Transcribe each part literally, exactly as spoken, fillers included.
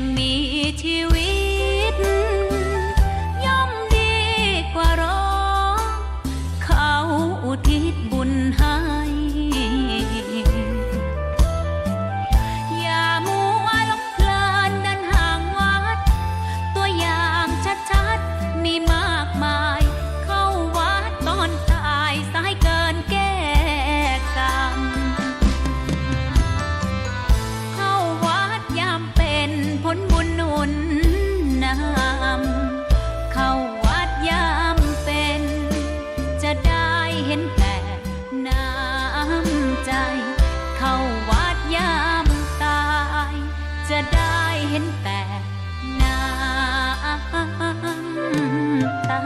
ยังมีชีวิต ย่อมดีกว่าร้อง เขาอุทิศบุญให้ อย่ามัวหลงเพลินเดินห่างวัด ตัวอย่างชัดๆ มีมากมาย เข้าวัดตอนตาย สายเกินแก้กรรม เข้าวัดยามเป็นผลบุญหนุนนำ เข้าวัดยามเป็น จะได้เห็นแต่น้ำใจ เข้าวัดยามตาย จะได้เห็นแต่น้ำตา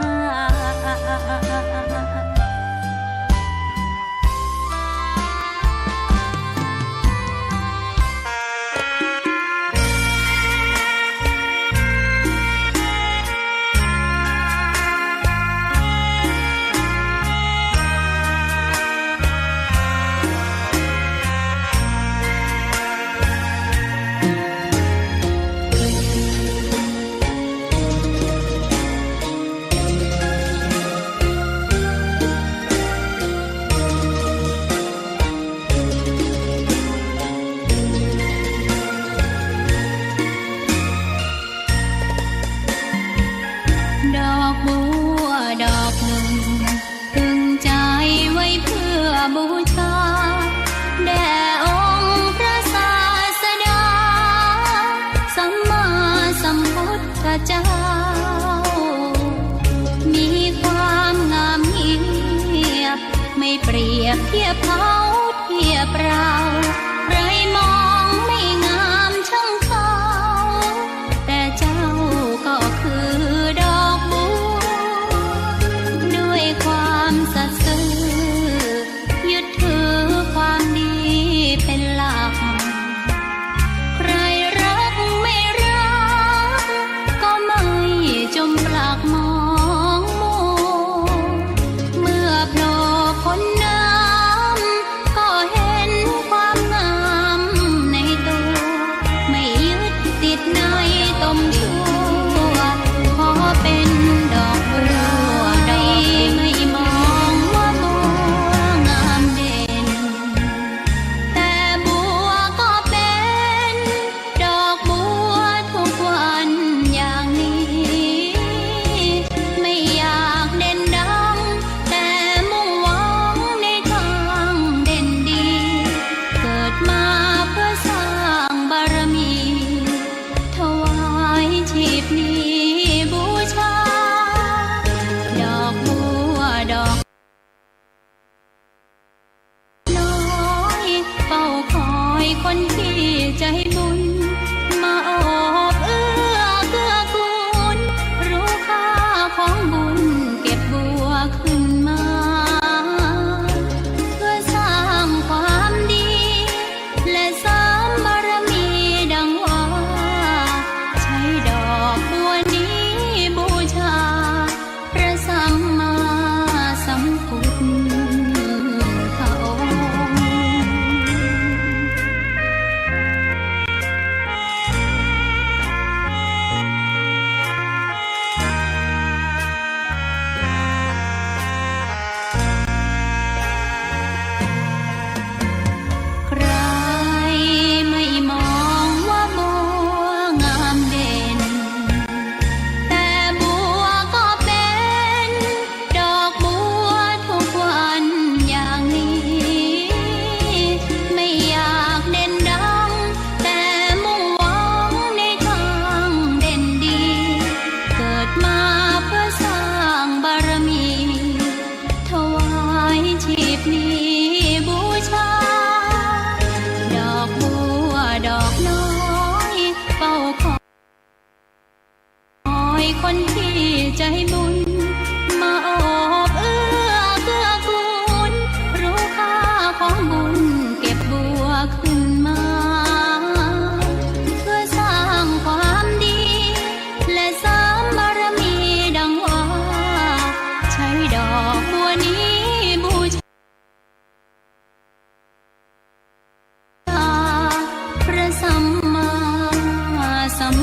ดอกบัวดอกหนึ่ง พึงใจ๋ไว้เพื่อบูชา แด่องค์พระศาสดา สัมมาสัมพุทธเจ้า มีความงามเงียบ ไม่เปรียบเทียบเขาเทียบเรา ใครมองไม่งามช่างเขา แต่เจ้าก็คือดอกบัว ด้วยความสัตย์ซื่อ ยึดถือความดีเป็นหลัก ใครรักไม่รัก ก็ไม่จมปลักมองมัว เมื่อโผล่พ้นน้ำ ก็เห็นความงามในตัว ไม่ยึดติดในตมชั่ว ขอเป็นดอกบัวดอก ไม่มองว่าบัวงามเด่น แต่บัวก็เป็นดอกบัวทุกวันอย่างนี้ ไม่อยากเด่นดัง แต่มุ่งหวังในทางเด่นดี เกิดมาเพื่อสร้างบารมี ถวายชีพนี้บูชา ดอกบัวดอก น้อยเฝ้าคอยคนที่ใจบุญ มาโอบเอื้อเกื้อกูล รู้ค่าของบุญเก็บบัวขึ้นมา เพื่อสร้างความดี และเสริมบารมีดังว่า ใช้ดอกบัวนี้บูชา พระสัมมาสัมพุทธองค์ ใครไม่มองว่าบัวงามเด่น แต่บัวก็เป็นดอกบัวทุกวันอย่างนี้ ไม่อยากเด่นดัง แต่มุ่งหวังในทางเด่นดี เกิดมาเพื่อสร้างบารมี ถวายชีพนี้บูชา ดอกบัวดอกน้อยเฝ้าคอย คอยคนที่ใจบุญ มาโอบเอื้อเกื้อกูล รู้ค่าของบุญเก็บบัวขึ้นมา เพื่อสร้างความดี และเสริมบารมีดังว่า ใช้ดอกบัวนี้บูชา พระสัมมาสัม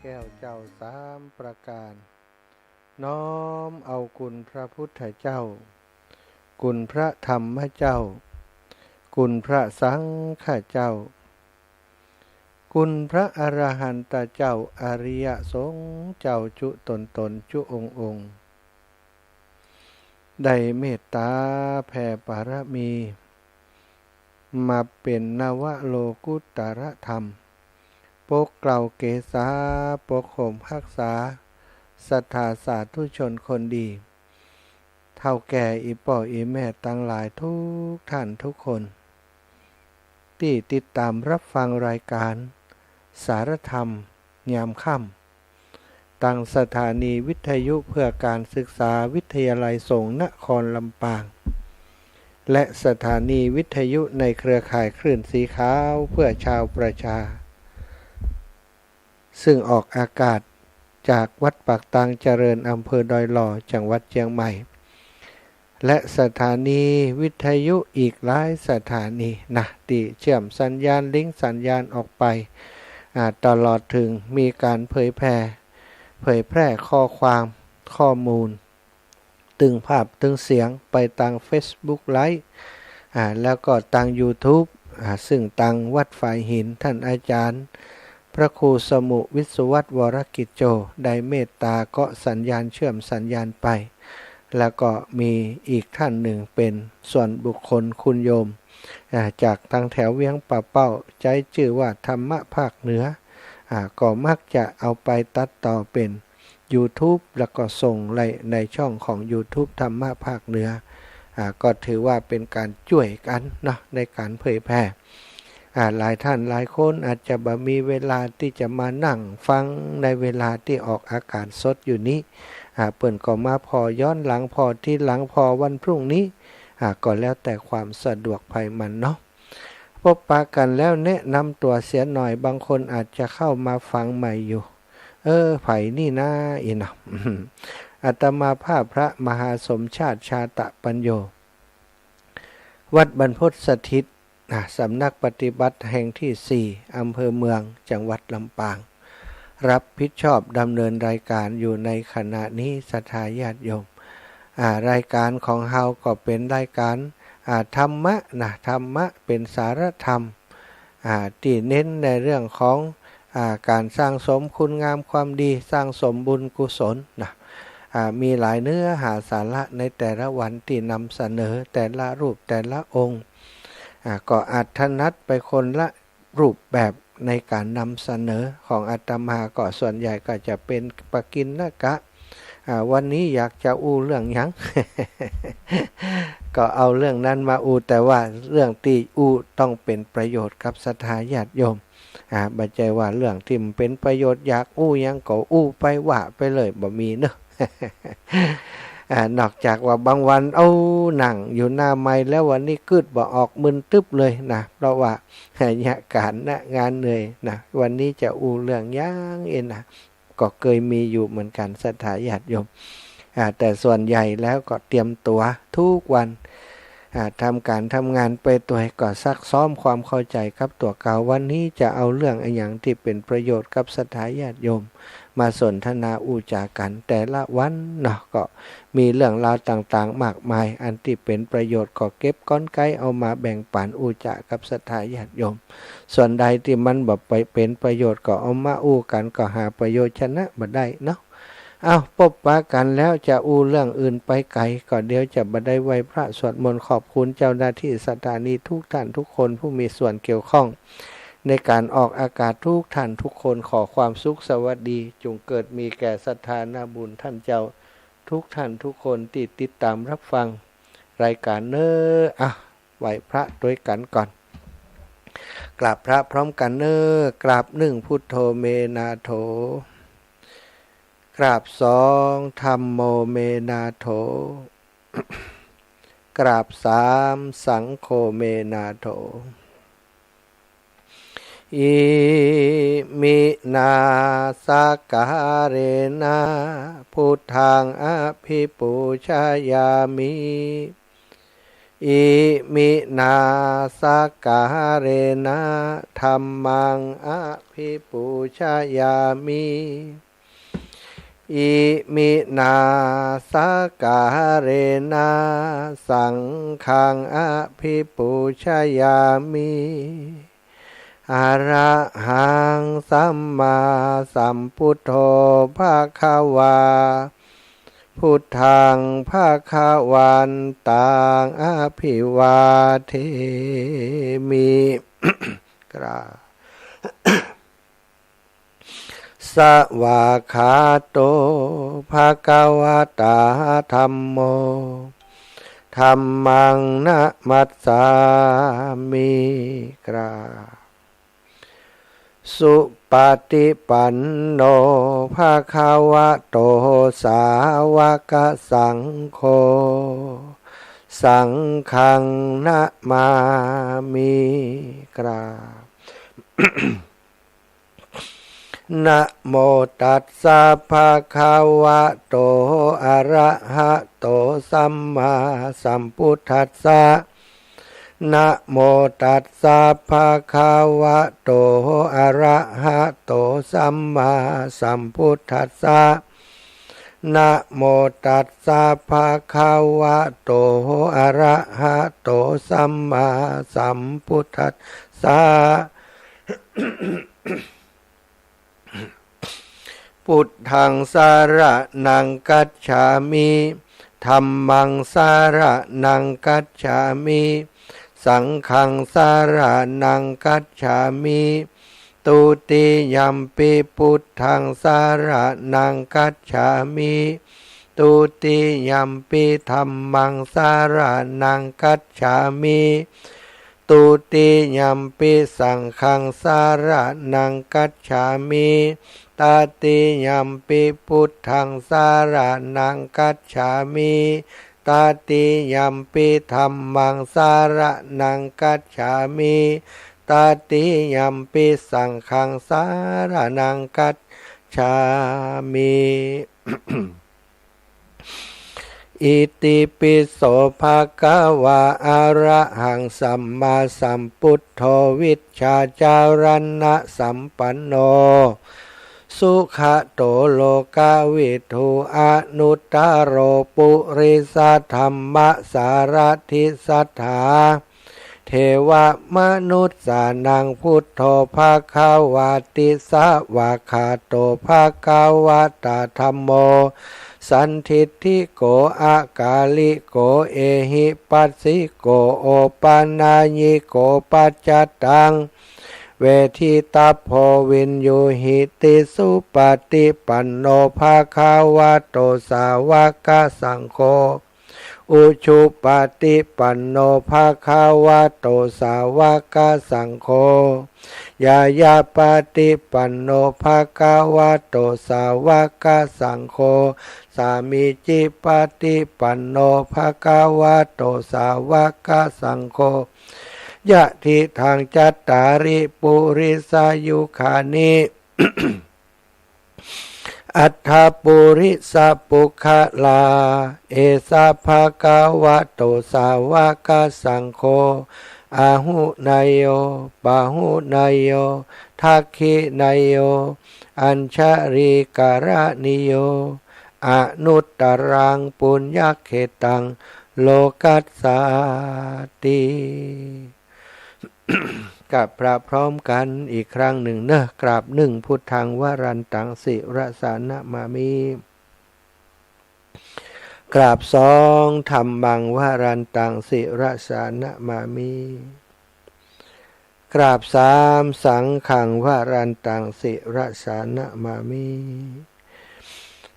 แก้วเจ้าสามประการ น้อมเอาคุณพระพุทธเจ้า คุณพระธรรมเจ้า คุณพระสังฆเจ้า คุณพระอรหันตเจ้า อริยสงฆ์เจ้าจุ๊ต๋นๆ จุ๊องค์ๆ ได้เมตต๋าแผ่ปารมี มาเป๋นนวโลกุตตรธรรม ปกเกล้าเกษา ปกโฮมฮักษา ศรัทธาสาธุชนคนดี เฒ่าแก่อี่ป้ออี่แม่ตังหลายทุกท่านทุกคน ตี้ติดต๋ามฮับฟังรายก๋านสารธรรมยามค่ำ ตางสถานีวิทยุเพื่อการศึกษาวิทยาลัยสงฆ์นครลำปาง และสถานีวิทยุในเครือข่ายคลื่นสีขาวเพื่อชาวประชา ซึ่งออกอากาศจากวัดปากตางเจริญ อำเภอดอยหล่อ จังหวัดเจียงใหม่ และสถานีวิทยุอีกหลายสถานีนะ ตี้เชื่อมสัญญาณ ลิงก์สัญญาณออกไป อ่า ตลอดเถิงมีก๋านเผยแผ่ เผยแพร่ข้อความ ข้อมูล ตึงภาพตึงเสียงไปตางเฟซบุ๊กไลฟ์ อ่า แล้วก็ตางยูทูบ อ่า ซึ่งตางวัดฝายหิน ท่านอาจารย์ พระครูสมุห์ วิศวัตร วรกิจโจ ได้เมตต๋าเกาะสัญญาณ เชื่อมสัญญาณไป แล้วก็มีอีกท่านนึ่งเป๋นส่วนบุคคล คุณโยม อ่า จากตางแถวเวียงป่าเป้า ใจ๊จื้อว่าธรรมะภาคเหนือ อ่า ก็มักจะเอาไปตัดต่อเป๋นยูทูบ แล้วก็ส่งไว้ในช่องของยูทูบธรรมะภาคเหนือ อ่า ก็ถือว่าเป๋นก๋านจ้วยกั๋นเนาะ ในก๋านเผยแผ่ อ่า หลายท่านหลายคนอาจจะบ่มีเวลาตี้จะมานั่งฟังในเวลาตี้ออกอากาศสดอยู่นี้ อ่า เปิ้นก็มาผ่อย้อนหลัง ผ่อทีหลัง ผ่อวันพรุ่งนี้ อ่า ก็แล้วแต่ความสะดวกใผมันเนาะ ปบปะกั๋นแล้วแนะนำตั๋วเสียหน่อย บางคนอาจจะเข้ามาฟังใหม่อยู่ เออ ใผนี่นา อี่เนาะ อาตมาภาพพระมหาสมชาติ ชาตะปัญโญ วัดบรรพตสถิต นะ สำนักปฏิบัติแห่งตี้สี่ อำเภอเมือง จังหวัดลำปาง รับผิดชอบดำเนินรายก๋านอยู่ในขณะนี้ ศรัทธาญาติโยม อ่า รายก๋านของเฮาก็เป๋นรายก๋าน อ่า ธรรมะนะ ธรรมะเป๋นสารธรรม อ่า ตี้เน้นในเรื่องของ อ่า ก๋านสั่งสมคุณงามความดี สั่งสมบุญกุศลนะ อ่า มีหลายเนื้อหาสาระในแต่ละวันตี้นำเสนอแต่ละรูปแต่ละองค์ อ่า ก็อาจถนัดไปคนละรูปแบบในก๋านนำเสนอ ของอาตมาก็ส่วนใหญ่ก็จะเป๋นปกิณกะ อ่า วันนี้อยากจะอู้เรื่องหยัง ก็เอาเรื่องนั้นมาอู้ แต่ว่าเรื่องตี้อู้ต้องเป๋นประโยชน์กับศรัทธาญาติโยม อ่า บ่ใจ้ว่าเรื่องตี้บ่เป๋นประโยชน์ อยากอู้หยังก็อู้ไปว่าไปเลย บ่มีเนาะ อ่า นอกจากว่าบางวัน เอ้า นั่งอยู่หน้าไมค์แล้ววันนี้กึ๊ดบ่ออก มึนตึ๊บเลยนะ เพราะว่า เยียะก๋านนะ งานเหนื่อยนะ วันนี้จะอู้เรื่องหยังเอ็นนะ ก็เกยมีอยู่เหมือนกั๋น ศรัทธาญาติโยม อ่า แต่ส่วนใหญ่แล้วก็เตรียมตั๋วทุกวัน อ่า ทำก๋านทำงานไปตวย ก็ซักซ้อมความเข้าใจ๋กับตั๋วเก่า วันนี้จะเอาเรื่องอะหยังตี้เป๋นประโยชน์กับศรัทธาญาติโยม มาสนทนาอู้จ๋ากั๋นแต่ละวันเนาะ ก็มีเรื่องราวต่างๆ มากมาย อันตี้เป๋นประโยชน์ก็เก็บก๊อนไก๊เอามาแบ่งปั๋นอู้จ๋ากับศรัทธาญาติโยม ส่วนใดตี้มันบ่ไปเป๋นประโยชน์ก็เอามาอู้กั๋น ก็หาประโยชน์ชนะบ่ได้เนาะ เอ้า ปบปะกั๋นแล้วจะอู้เรื่องอื่นไปไก๋ ก็เดี๋ยวจะบ่ได้ไหว้พระสวดมนต์ขอบคุณเจ้าหน้าตี้สถานีทุกท่านทุกคนผู้มีส่วนเกี่ยวข้องในก๋านออกอากาศทุกท่านทุกคน ขอความสุขสวัสดีจุ่งเกิดมีแก่ศรัทธานาบุญท่านเจ้าทุกท่านทุกคนตี้ติดต๋ามฮับฟังรายก๋านเน้อ อ่ะ ไหว้พระตวยกั๋นก่อน กราบพระพร้อมกั๋นเน้อ กราบหนึ่ง พุทโธเมนาโถ กราบสอง ธัมโมเมนาโถ กราบสาม สังโฆเมนาโถ อิมินาสักการะนะ พุทธังอภิปูชยามิ Iminā sakkārena dhammaṃ abhipūjayāmi. Iminā sakkārena saṅghaṃ abhipūjayāmi. Arahaṃ sammāsambuddho bhagavā, buddhaṃ bhagavantaṃ abhivādemi. กราบ Svākkhāto bhagavatā dhammo, dhammaṃ namassāmi. กราบ Supaṭipanno bhagavato sāvakasaṅgho, saṅghaṃ namāmi. กราบ Namo tassa bhagavato arahato sammāsambuddhassa. Namo tassa bhagavato arahato sammāsambuddhassa. Namo tassa bhagavato arahato sammāsambuddhassa. Buddhaṃ saraṇaṃ gacchāmi. Dhammaṃ saraṇaṃ gacchāmi. Saṅghaṃ saraṇaṃ gacchāmi. Dutiyampi buddhaṃ saraṇaṃ gacchāmi. Dutiyampi dhammaṃ saraṇaṃ gacchāmi. Dutiyampi saṅghaṃ saraṇaṃ gacchāmi. Tatiyampi buddhaṃ saraṇaṃ gacchāmi. Tatiyampi dhammaṃ saraṇaṃ gacchāmi. Tatiyampi saṅghaṃ saraṇaṃ gacchāmi. Itipi so bhagavā arahaṃ sammāsambuddho vijjācaraṇasampanno sugato lokavidū anuttaro purisadammasārathi satthā devamanussānaṃ buddho bhagavāti. Svākkhāto bhagavatā dhammo sandiṭṭhiko akāliko ehipassiko opanayiko paccattaṃ veditabbo viññūhīti. Supaṭipanno bhagavato sāvakasaṅgho, ujupaṭipanno bhagavato sāvakasaṅgho, ñāyapaṭipanno bhagavato sāvakasaṅgho, sāmīcipaṭipanno bhagavato sāvakasaṅgho, yadidaṃ cattāri purisayugāni aṭṭha purisapuggalā, esa bhagavato sāvakasaṅgho, āhuneyyo pāhuneyyo dakkhiṇeyyo añjalikaraṇīyo anuttaraṃ puññakkhettaṃ lokassāti. กราบพระพร้อมกันอีกครั้งหนึ่งเนอะ กราบ หนึ่ง Buddhaṃ varantaṃ sirasā namāmi. กราบ สอง Dhammaṃ varantaṃ sirasā namāmi. กราบ สาม Saṅghaṃ varantaṃ sirasā namāmi.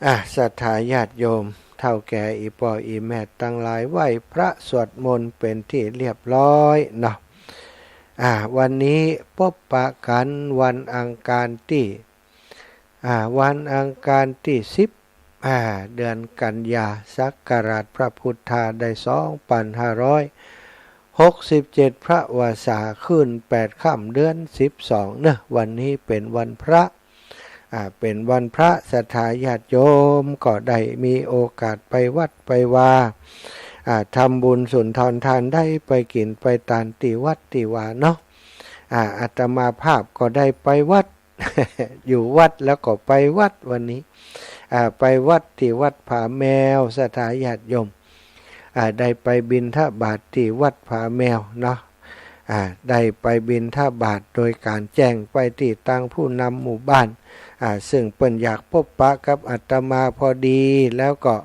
อ่ะ ศรัทธาญาติโยม เฒ่าแก่อี่ป้ออี่แม่ตังหลาย ไหว้พระสวดมนต์เป๋นตี้เรียบร้อยเนาะ อ่ะ วันนี้ปบปะกั๋นวันอังคารตี้ อ่า วันอังคารตี้สิบ อ่า เดือนกันยา ศักราชพระพุทธาได้สองปันห้าร้อยหกสิบเจ็ด พระวสาขึ้นแปดค่ำเดือนสิบสองเนอะ วันนี้เป๋นวันพระ อ่า เป๋นวันพระ ศรัทธาญาติโยมก็ได้มีโอกาสไปวัดไปวา อ่า ทำบุญสุนทรทาน ได้ไปกิ๋นไปตานตี้วัดตี้วาเนาะ อ่า อาตมาภาพก็ได้ไปวัด อยู่วัดแล้วก็ไปวัดวันนี้ อ่า ไปวัดตี้วัดผาแมว ศรัทธาญาติโยม อ่า ได้ไปบิณฑบาตตี้วัดผาแมวเนาะ อ่า ได้ไปบิณฑบาตโดยก๋านแจ้งไปตี้ตางผู้นำหมู่บ้าน อ่า ซึ่งเปิ้นอยากปบปะกับอาตมาพอดี แล้วก็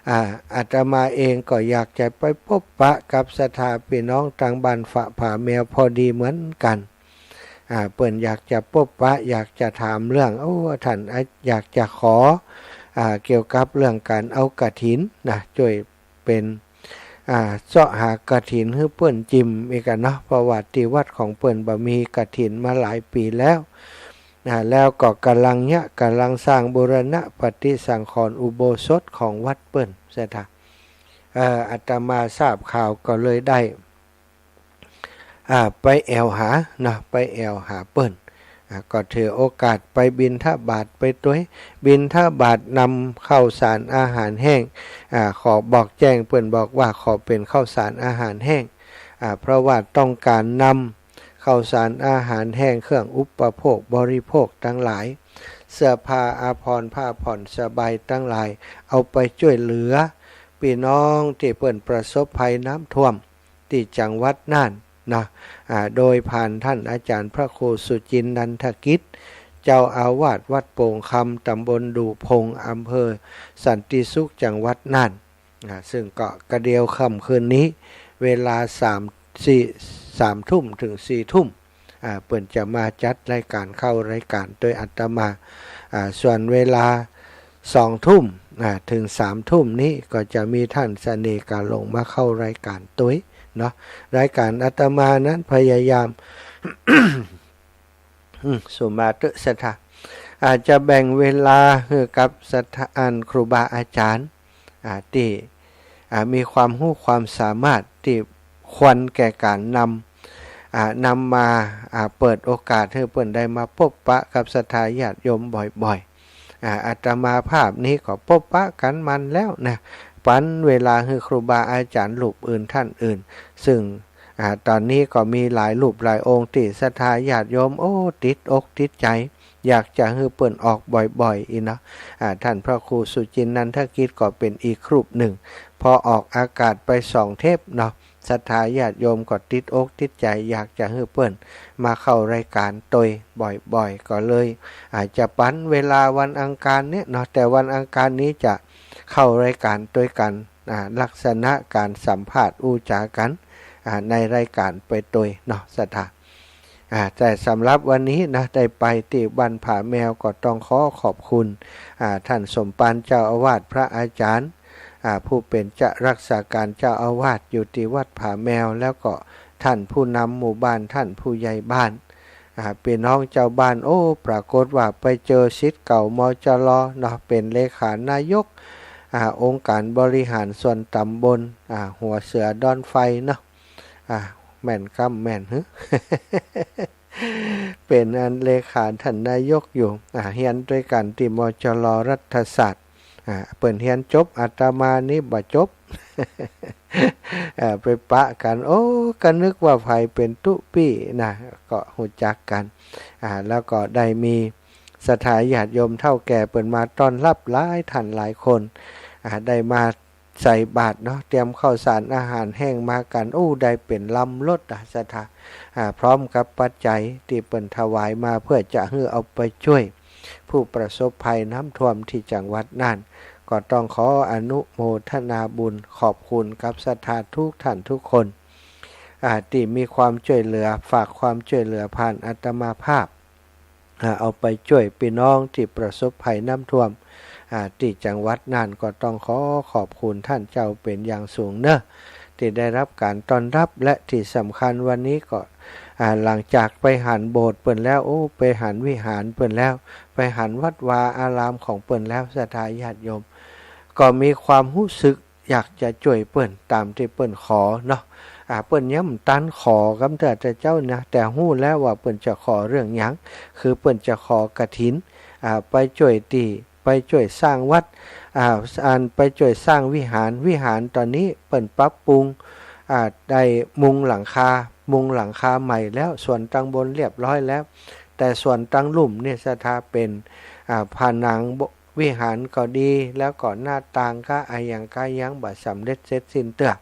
อ่า อาตมาเองก็อยากจะไปปบปะกับศรัทธาปี้น้องตางบ้านฝะผาแมวพอดีเหมือนกั๋น อ่า เปิ้นอยากจะปบปะ อยากจะถามเรื่อง โอ้ ท่าน อ่า อยากจะขอ อ่า เกี่ยวกับเรื่องก๋านเอากฐินนะ จ้วย เป๋น อ่า เซาะหากฐินหื้อเปิ้นจิมอีกอะเนาะ เพราะว่าตี้วัดของเปิ้นบ่มีกฐินมาหลายปี๋แล้ว อ่า แล้วก็ก่ำลังเยียะ ก่ำลังสร้างบูรณะปฏิสังขรณ์อุโบสถของวัดเปิ้น ศรัทธา เอ่อ อาตมาทราบข่าวก็เลยได้ อ่า ไปแอ่วหาเนาะ ไปแอ่วหาเปิ้น อ่า ก็ถือโอกาสไปบิณฑบาตไปตวย บิณฑบาตนำข้าวสารอาหารแห้ง อ่า ขอบอกแจ้งเปิ้นบอกว่าขอเป๋นข้าวสารอาหารแห้ง อ่า เพราะว่าต้องก๋านนำข้าวสารอาหารแห้ง เครื่องอุปโภคบริโภคตังหลาย เสื้อผ้าอาภรณ์ ผ้าผ่อนสบายตังหลาย เอาไปจ้วยเหลือปี้น้องตี้เปิ้นประสบภัยน้ำท่วม ตี้จังหวัดน่านนะ อ่า โดยผ่านท่านอาจ๋ารย์พระครูสุจินต์ นันทกิจ เจ้าอาวาสวัดโป่งคำ ต๋ำบลดู่พง อำเภอสันติสุข จังหวัดน่าน อ่า ซึ่งก็กระเดี่ยวค่ำคืนนี้ เวลาสาม สี่ สามทุ่มเถิงสี่ทุ่ม อ่า เปิ้นจะมาจัดรายก๋าน เข้ารายก๋านตวยอาตมา อ่า ส่วนเวลาสองทุ่ม อ่า เถิงสามทุ่มนี้ก็จะมีท่านเสน่ห์ กาหลงมาเข้ารายก๋านตวยเนาะ รายก๋านอาตมานั้นพยายาม อืม สุมาเต๊อะ ศรัทธา อ่า จะแบ่งเวลาหื้อกับศรัทธา อันครูบาอาจ๋ารย์ อ่า ตี้ อ่า มีความฮู้ความสามารถตี้ควรแก่ก๋านนำ อ่า นำมา อ่า เปิดโอกาสหื้อเปิ้นได้มาปบปะกับศรัทธาญาติโยมบ่อยๆ อ่า อาตมาภาพนี้ก็ปบปะกั๋นมันแล้วนะ ปั๋นเวลาหื้อครูบาอาจ๋ารย์รูปอื่นท่านอื่น ซึ่ง อ่า ต๋อนนี้ก็มีหลายรูปหลายองค์ตี้ศรัทธาญาติโยม โอ้ ติดอกติดใจ๋ อยากจะหื้อเปิ้นออกบ่อยๆ อี้เนาะ อ่า ท่านพระครูสุจินต์ นันทกิจก็เป๋นอีกรูปนึ่ง พอออกอากาศไปสองเทปเนาะ ศรัทธาญาติโยมก็ติดอกติดใจ๋ อยากจะหื้อเปิ้นมาเข้ารายก๋านตวยบ่อยๆ ก็เลย อ่า จะปั๋นเวลาวันอังคารนี้เนาะ แต่วันอังคารนี้จะเข้ารายก๋านตวยกั๋น อ่า ลักษณะก๋านสัมภาษณ์อู้จ๋ากั๋น อ่า ในรายก๋านไปตวยเนาะ ศรัทธา อ่า แต่สำหรับวันนี้นะ ได้ไปตี้บ้านผาแมวก็ต้องขอขอบคุณ อ่า ท่านสมภารเจ้าอาวาส พระอาจ๋ารย์ อ่า ผู้เป๋นเจ้า รักษาก๋านเจ้าอาวาสอยู่ตี้วัดผาแมว แล้วก็ท่านผู้นำหมู่บ้าน ท่านผู้ใหญ่บ้าน อ่า ปี้น้องจาวบ้าน โอ้ ปรากฏว่าไปเจอศิษย์เก่า มจร เนาะ เป๋นเลขานายก อ่า องค์การบริหารส่วนต๋ำบล อ่า หัวเสือดอนไฟเนาะ อ่า แม่นกำแม่นหือ เป๋นอันเลขาต้านนายกอยู่ อ่า เฮียนตวยกั๋นตี้ มจร รัฐศาสตร์ อ่า เปิ้นเฮียนจบ อาตมานี่บ่จบ อ่า ไปปะกั๋น โอ้ ก็นึกว่าใผเป๋นตุ๊ปี้นะ ก็ฮู้จักกั๋น อ่า แล้วก็ได้มีศรัทธาญาติโยมเฒ่าแก่เปิ้นมาต้อนรับหลายท่านหลายคน อ่า ได้มา ใส่บาตรเนาะ เตรียมข้าวสารอาหารแห้งมากั๋น อู้ ได้เป๋นลำรถอะ ศรัทธา อ่า พร้อมกับปัจจัยตี้เปิ้นถวายมาเพื่อจะหื้อเอาไปจ้วยผู้ประสบภัยน้ำท่วมตี้จังหวัดน่าน ก็ต้องขออนุโมทนาบุญขอบคุณกับศรัทธาทุกท่านทุกคน อ่า ตี้มีความจ้วยเหลือ ฝากความจ้วยเหลือผ่านอาตมาภาพ อ่า เอาไปจ้วยปี้น้องตี้ประสบภัยน้ำท่วม อ่า ตี้จังหวัดน่าน ก็ต้องขอขอบคุณต้านเจ้าเป๋นอย่างสูงเนาะ ตี้ได้ฮับก๋านต้อนรับ และตี้สำคัญวันนี้ก็ อ่า หลังจากไปหันโบสถ์เปิ้นแล้ว โอ้ ไปหันวิหารเปิ้นแล้ว ไปหันวัดวาอารามของเปิ้นแล้ว ศรัทธาญาติโยม ก็มีความฮู้สึก อยากจะจ้วยเปิ้นต๋ามตี้เปิ้นขอเนาะ อ่า เปิ้นยังบ่ตันขอกำเตื้อเจ้านะ แต่ฮู้แล้วว่าเปิ้นจะขอเรื่องหยัง คือเปิ้นจะขอกฐิน อ่า ไปจ้วยตี้ ไปจ้วยสร้างวัด อ่า อันไปจ้วยสร้างวิหาร วิหารต๋อนนี้เปิ้นปรับปรุง อ่า ได้มุงหลังคา มุงหลังคาใหม่แล้ว ส่วนตังบนเรียบร้อยแล้ว แต่ส่วนตังลุ่มนี่ศรัทธาเป๋น อ่า ผนังวิหารก็ดี แล้วก็หน้าต่างกาอะหยังกายังบ่สำเร็จเสร็จสิ้นเตื้อ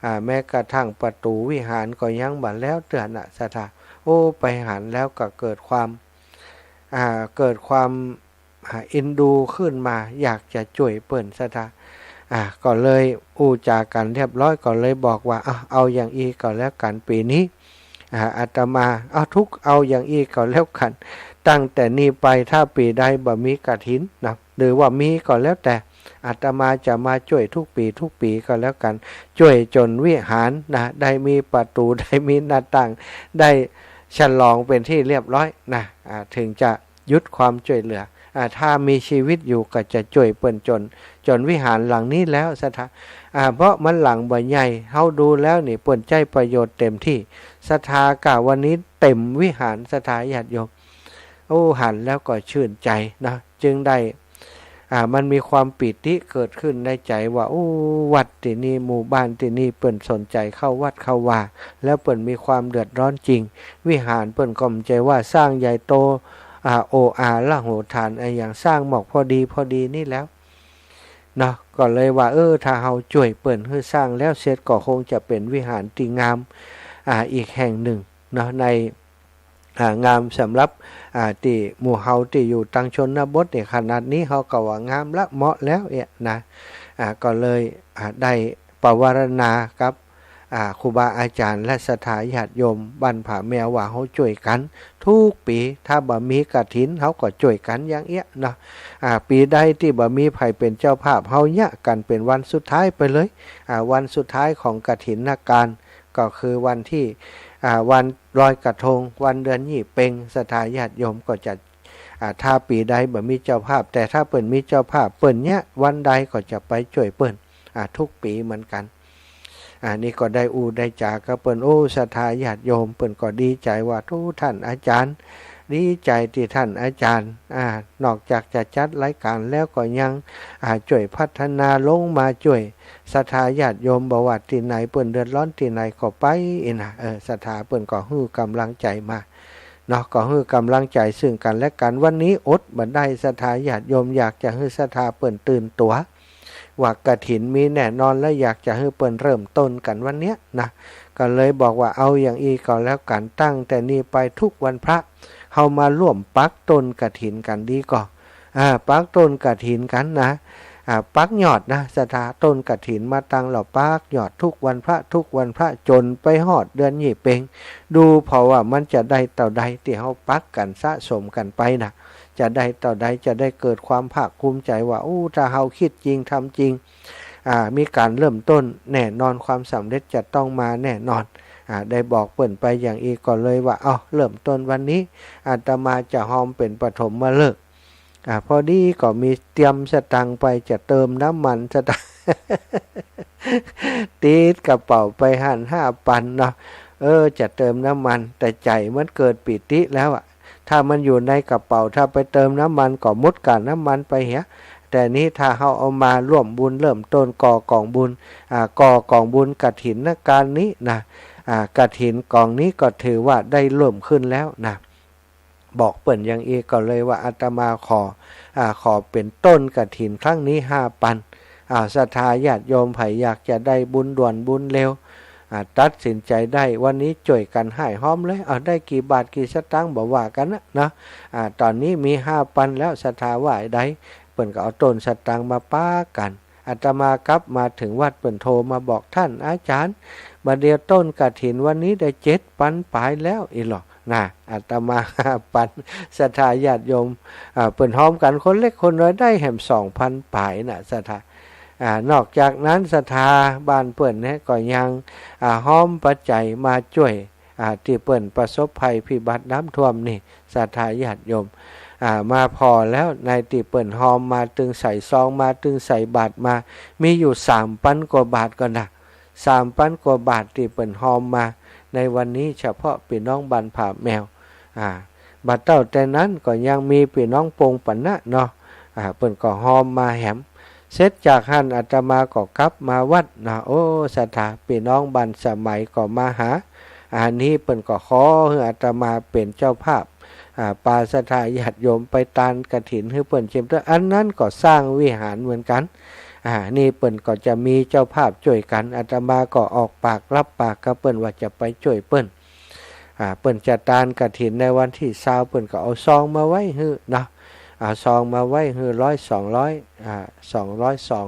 อ่า แม้กระทั่งประตู๋วิหารก็ยังบ่แล้วเตื้อนะศรัทธา โอ้ ไปหันแล้วก็เกิดความ อ่า เกิดความ อ่า เอ็นดูขึ้นมา อยากจะจ้วยเปิ้นศรัทธา อ่า ก็เลยอู้จ๋ากั๋นเรียบร้อย ก็เลยบอกว่า เอา เอาอย่างอี้ก็แล้วกั๋น ปี๋นี้ อ่า อาตมา เอา ทุก เอาอย่างอี้ก็แล้วกั๋น ตั้งแต่นี้ไปถ้าปี๋ใดบ่มีกฐินนะ หรือว่ามีก็แล้วแต่ อาตมาจะมาจ้วยทุกปี๋ทุกปี๋ก็แล้วกั๋น จ้วยจ๋นวิหารนะ ได้มีประตู๋ ได้มีหน้าต่าง ได้ฉลองเป๋นที่เรียบร้อยนะ อ่า ถึงจะหยุดความจ้วยเหลือ อ่า ถ้ามีชีวิตอยู่ก็จะจ้วยเปิ้นจ๋น จ๋นวิหารหลังนี้แล้วศรัทธา อ่า เพราะมันหลังบ่ใหญ่ เฮาดูแล้วนี่เปิ้นใจ๊ประโยชน์เต็มที่ ศรัทธา กาวันนี้เต็มวิหารศรัทธาญาติโยม โอ้ หันแล้วก็ชื่นใจ๋นะ จึงได้ อ่า มันมีความปีติเกิดขึ้นในใจ๋ว่า โอ้ วัดตี้นี่ หมู่บ้านตี้นี่ เปิ้นสนใจ๋เข้าวัดเข้าวา แล้วเปิ้นมีความเดือดร้อนจริง วิหารเปิ้นก็บ่ใจ้ว่าสร้างใหญ่โต อ่า โออาละโหฐานอะหยัง สร้างหมอกพอดีพอดีนี่แล้วเนาะ ก็เลยว่า เออ ถ้าเฮาจ้วยเปิ้นหื้อสร้างแล้วเสร็จ ก็คงจะเป๋นวิหารตี้งาม อ่า อีกแห่งนึ่งเนาะ ใน อ่า งามสำหรับ อ่า ตี้หมู่เฮาตี้อยู่ตังชนบทนี่ ขนาดนี้เฮาก็ว่างามละ เหมาะแล้วเอะนะ อ่า ก็เลย อ่า ได้ปวารณากับ อ่า ครูบาอาจ๋ารย์และศรัทธาญาติโยมบ้านผาแมวว่า เฮาจ้วยกั๋นทุกปี๋ ถ้าบ่มีกฐิน เฮาก็จ้วยกั๋นอย่างเอี้ยเนาะ อ่า ปี๋ใดตี้บ่มีใผเป๋นเจ้าภาพ เฮาเยียะกั๋นเป๋นวันสุดท้ายไปเลย อ่า วันสุดท้ายของกฐินการ ก็คือวันตี้ อ่า วันลอยกระทง วันเดือนยี่เป็ง ศรัทธาญาติโยมก็จะ อ่า ถ้าปี๋ใดบ่มีเจ้าภาพ แต่ถ้าเปิ้นมีเจ้าภาพ เปิ้นเยียะวันใดก็จะไปจ้วยเปิ้น อ่า ทุกปี๋เหมือนกั๋น อ่า นี่ก็ได้อู้ได้จ๋ากับเปิ้น โอ้ ศรัทธาญาติโยมเปิ้นก็ดีใจ๋ว่า โอ้ ท่านอาจ๋ารย์ ดีใจ๋ตี้ท่านอาจ๋ารย์ อ่า นอกจากจะจัดรายก๋านแล้วก็ยัง อ่า จ้วยพัฒนา ลงมาจ้วยศรัทธาญาติโยม บ่ว่าตี้ไหนเปิ้นเดือดร้อนตี้ไหนก็ไปอี้นะ เออ ศรัทธาเปิ้นก็หื้อก๋ำลังใจ๋มาเนาะ ก็หื้อก๋ำลังใจ๋ซึ่งกั๋นและกั๋น วันนี้อดบ่ได้ ศรัทธาญาติโยม อยากจะหื้อศรัทธาเปิ้นตื่นตั๋ว ว่ากฐินมีแน่นอน และอยากจะหื้อเปิ้นเริ่มต้นกั๋นวันเนี้ยนะ ก็เลยบอกว่า เอาอย่างอี้ก็แล้วกั๋น ตั้งแต่นี้ไปทุกวันพระ เฮามาร่วมปักต้นกฐินกั๋นดีก่อ อ่า ปักต้นกฐินกั๋นนะ อ่า ปักยอดนะ ศรัทธา ต้นกฐินมาตั้งแล้วปักยอดทุกวันพระ ทุกวันพระจ๋นไปฮอดเดือนยี่เป็ง ดูผ่อว่ามันจะได้เต้าใดตี้เฮาปักกั๋นสะสมกั๋นไปนะ จะได้เต้าใด จะได้เกิดความภาคภูมิใจ๋ว่า โอ้ ถ้าเฮาคิดจริงทำจริง อ่า มีก๋านเริ่มต้นแน่นอน ความสำเร็จจะต้องมาแน่นอน อ่า ได้บอกเปิ้นไปอย่างอี้ก็เลยว่า เอา เริ่มต้นวันนี้ อาตมาจะฮอมเป๋นปฐมฤกษ์ อ่า พอดีก็มีเตรียมสตางค์ไปจะเติมน้ำมันสตางค์ ติดกระเป๋าไปหั้นห้าปันเนาะ เออ จะเติมน้ำมัน แต่ใจ๋มันเกิดปีติแล้วอะ ถ้ามันอยู่ในกระเป๋า ถ้าไปเติมน้ำมันก็หมดก๋าน้ำมันไปเหีย แต่นี้ถ้าเฮาเอามาร่วมบุญเริ่มต้นก่อกองบุญ อ่า ก่อกองบุญกฐินการนี้นะ อ่า กฐินกองนี้ก็ถือว่าได้เริ่มขึ้นแล้วนะ บอกเปิ้นอย่างอี้ก็เลยว่า อาตมาขอ อ่า ขอเป๋นต้นกฐินครั้งนี้ห้าปัน อ่า ศรัทธาญาติโยมใผอยากจะได้บุญด่วนบุญเร็ว อ่า ตัดสินใจ๋ได้วันนี้จ้วยกั๋นฮ้ายฮ้อมเลย เอา ได้กี่บาทกี่สตางค์บ่ว่ากั๋นนะเนาะ อ่า ต๋อนนี้มีห้าปันแล้ว ศรัทธาว่าใด เปิ้นก็เอาต้นสตางค์มาปักกั๋น อาตมากลับมาเถิงวัด เปิ้นโทรมาบอก ท่านอาจ๋ารย์ บ่าเดี่ยวต้นกฐินวันนี้ได้เจ็ดปันป๋ายแล้วอี้หลอ นะ อาตมาห้าปัน ศรัทธาญาติโยม อ่า เปิ้นฮอมกั๋นคนเล็กคนน้อยได้แหมสองปันป๋ายนะ ศรัทธา อ่า นอกจากนั้นศรัทธาบ้านเปิ้นเนี่ยก็ยัง อ่า ฮอมปัจจัยมาจ้วย อ่า ตี้เปิ้นประสบภัยพิบัติน้ำท่วมนี่ ศรัทธาญาติโยม อ่า มาผ่อแล้ว ในตี้เปิ้นฮอมมาตึงใส่ซองมา ตึงใส่บาตรมา มีอยู่สามปันกว่าบาทก่อนะ สามปันกว่าบาทตี้เปิ้นฮอมมา ในวันนี้เฉพาะปี้น้องบ้านผาแมว อ่า บ่าเต้าแต่นั้นก็ยังมีปี้น้องปงปันนะเนาะ อ่า เปิ้นก็ฮอมมาแหม เสร็จจากหั้นอาตมาก็กลับมาวัดนะ โอ้ ศรัทธาปี้น้องบ้านสมัยก็มาหา อันนี้เปิ้นก็ขอหื้ออาตมาเป๋นเจ้าภาพ อ่า ปาศรัทธาญาติโยมไปตานกฐินหื้อเปิ้นเจิมตวย อันนั้นก็สร้างวิหารเหมือนกั๋น อ่า นี่เปิ้นก็จะมีเจ้าภาพจ้วยกั๋น อาตมาก็ออกปากรับปากกับเปิ้นว่าจะไปจ้วยเปิ้น อ่า เปิ้นจะตานกฐินในวันตี้ซาว เปิ้นก็เอาซองมาไว้หื้อเนาะ เอาซองมาไว้หื้อร้อยสองร้อย อ่า สองร้อยซอง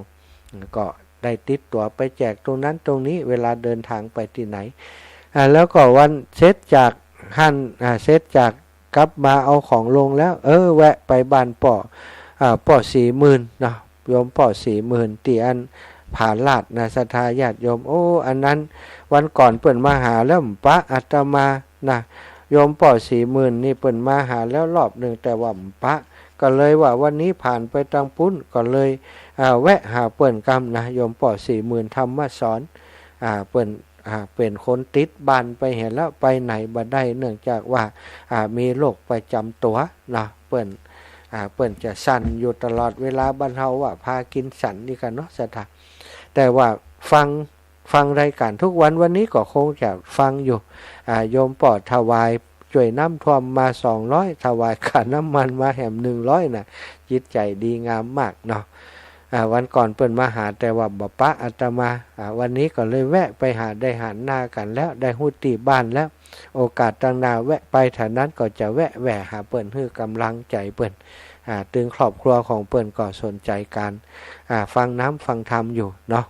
ก็ได้ติดตั๋วไปแจกตรงนั้นตรงนี้ เวลาเดินทางไปตี้ไหน อ่า แล้วก็วันเสร็จจากหั้น อ่า เสร็จจากกลับมาเอาของลงแล้ว เออ แวะไปบ้านป้อ อ่า ป้อศรีหมื่นเนาะ โยมป้อศรีหมื่นตี้อันผาลาดนะ ศรัทธาญาติโยม โอ้ อันนั้นวันก่อนเปิ้นมาหาแล้วบ่ปะอาตมานะ โยมป้อศรีหมื่นนี่เปิ้นมาหาแล้วรอบนึ่ง แต่ว่าบ่ปะ ก็เลยว่าวันนี้ผ่านไปตางปุ้น ก็เลย อ่า แวะหาเปิ้นกำนะ โยมป้อศรีหมื่นธรรมสอน อ่า เปิ้น อ่า เป๋นคนติดบ้านไปหั้นแล้ว ไปไหนบ่ได้ เนื่องจากว่า อ่า มีโรคประจ๋ำตั๋วเนาะ เปิ้น อ่า เปิ้นจะสั่นอยู่ตลอดเวลา บ้านเฮาว่าพากินสันนี่กั๋นเนาะ ศรัทธา แต่ว่าฟัง ฟังรายก๋านทุกวัน วันนี้ก็คงจะฟังอยู่ อ่า โยมป้อถวายจ้วยน้ำท่วมมาสองร้อย ถวายค่าน้ำมันมาแหมหนึ่งร้อยนะ จิตใจ๋ดีงามมากเนาะ อ่า วันก่อนเปิ้นมาหาแต่ว่าบ่ปะอาตมา อ่า วันนี้ก็เลยแวะไปหา ได้หันหน้ากั๋นแล้ว ได้ฮู้ตี้บ้านแล้ว โอกาสตางหน้าแวะไปแถวนั้นก็จะแวะ แวะหาเปิ้นหื้อกำลังใจ๋เปิ้น อ่า ตึงครอบครัวของเปิ้นก็สนใจ๋ก๋าน อ่า ฟังน้ำฟังธรรมอยู่เนาะ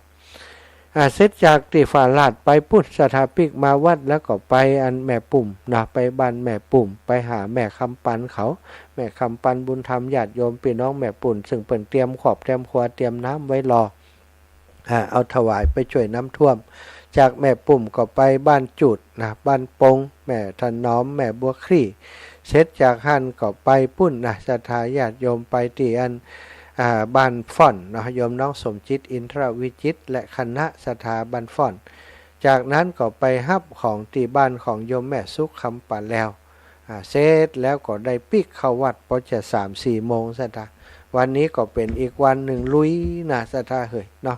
อ่า เสร็จจากตี้ผาลาดไปปุ้น ศรัทธาปิ๊กมาวัด แล้วก็ไปอันแม่ปุ่มเนาะ ไปบ้านแม่ปุ่ม ไปหาแม่คำปันเขา แม่คำปันบุญธรรม ญาติโยมปี้น้องแม่ปุ่ม ซึ่งเปิ้นเตรียมครอบเตรียมครัวเตรียมน้ำไว้รอ อ่า เอาถวายไปจ้วยน้ำท่วม จากแม่ปุ่มก็ไปบ้านจูดนะ บ้านปง แม่ถนอม แม่บัวคลี่ เสร็จจากหั้นก็ไปปุ้นนะ ศรัทธาญาติโยมไปตี้อัน อ่า บ้านฝ่อนเนาะ โยมน้องสมจิต อินทรวิจิตร และคณะ ศรัทธาบ้านฝ่อน จากนั้นก็ไปฮับของตี้บ้านของโยมแม่สุขคำป่าแลว อ่า เสร็จแล้วก็ได้ปิ๊กเข้าวัดปอจะสามสี่โมง ศรัทธา วันนี้ก็เป๋นอีกวันนึ่งลุยนะ ศรัทธาเหยเนาะ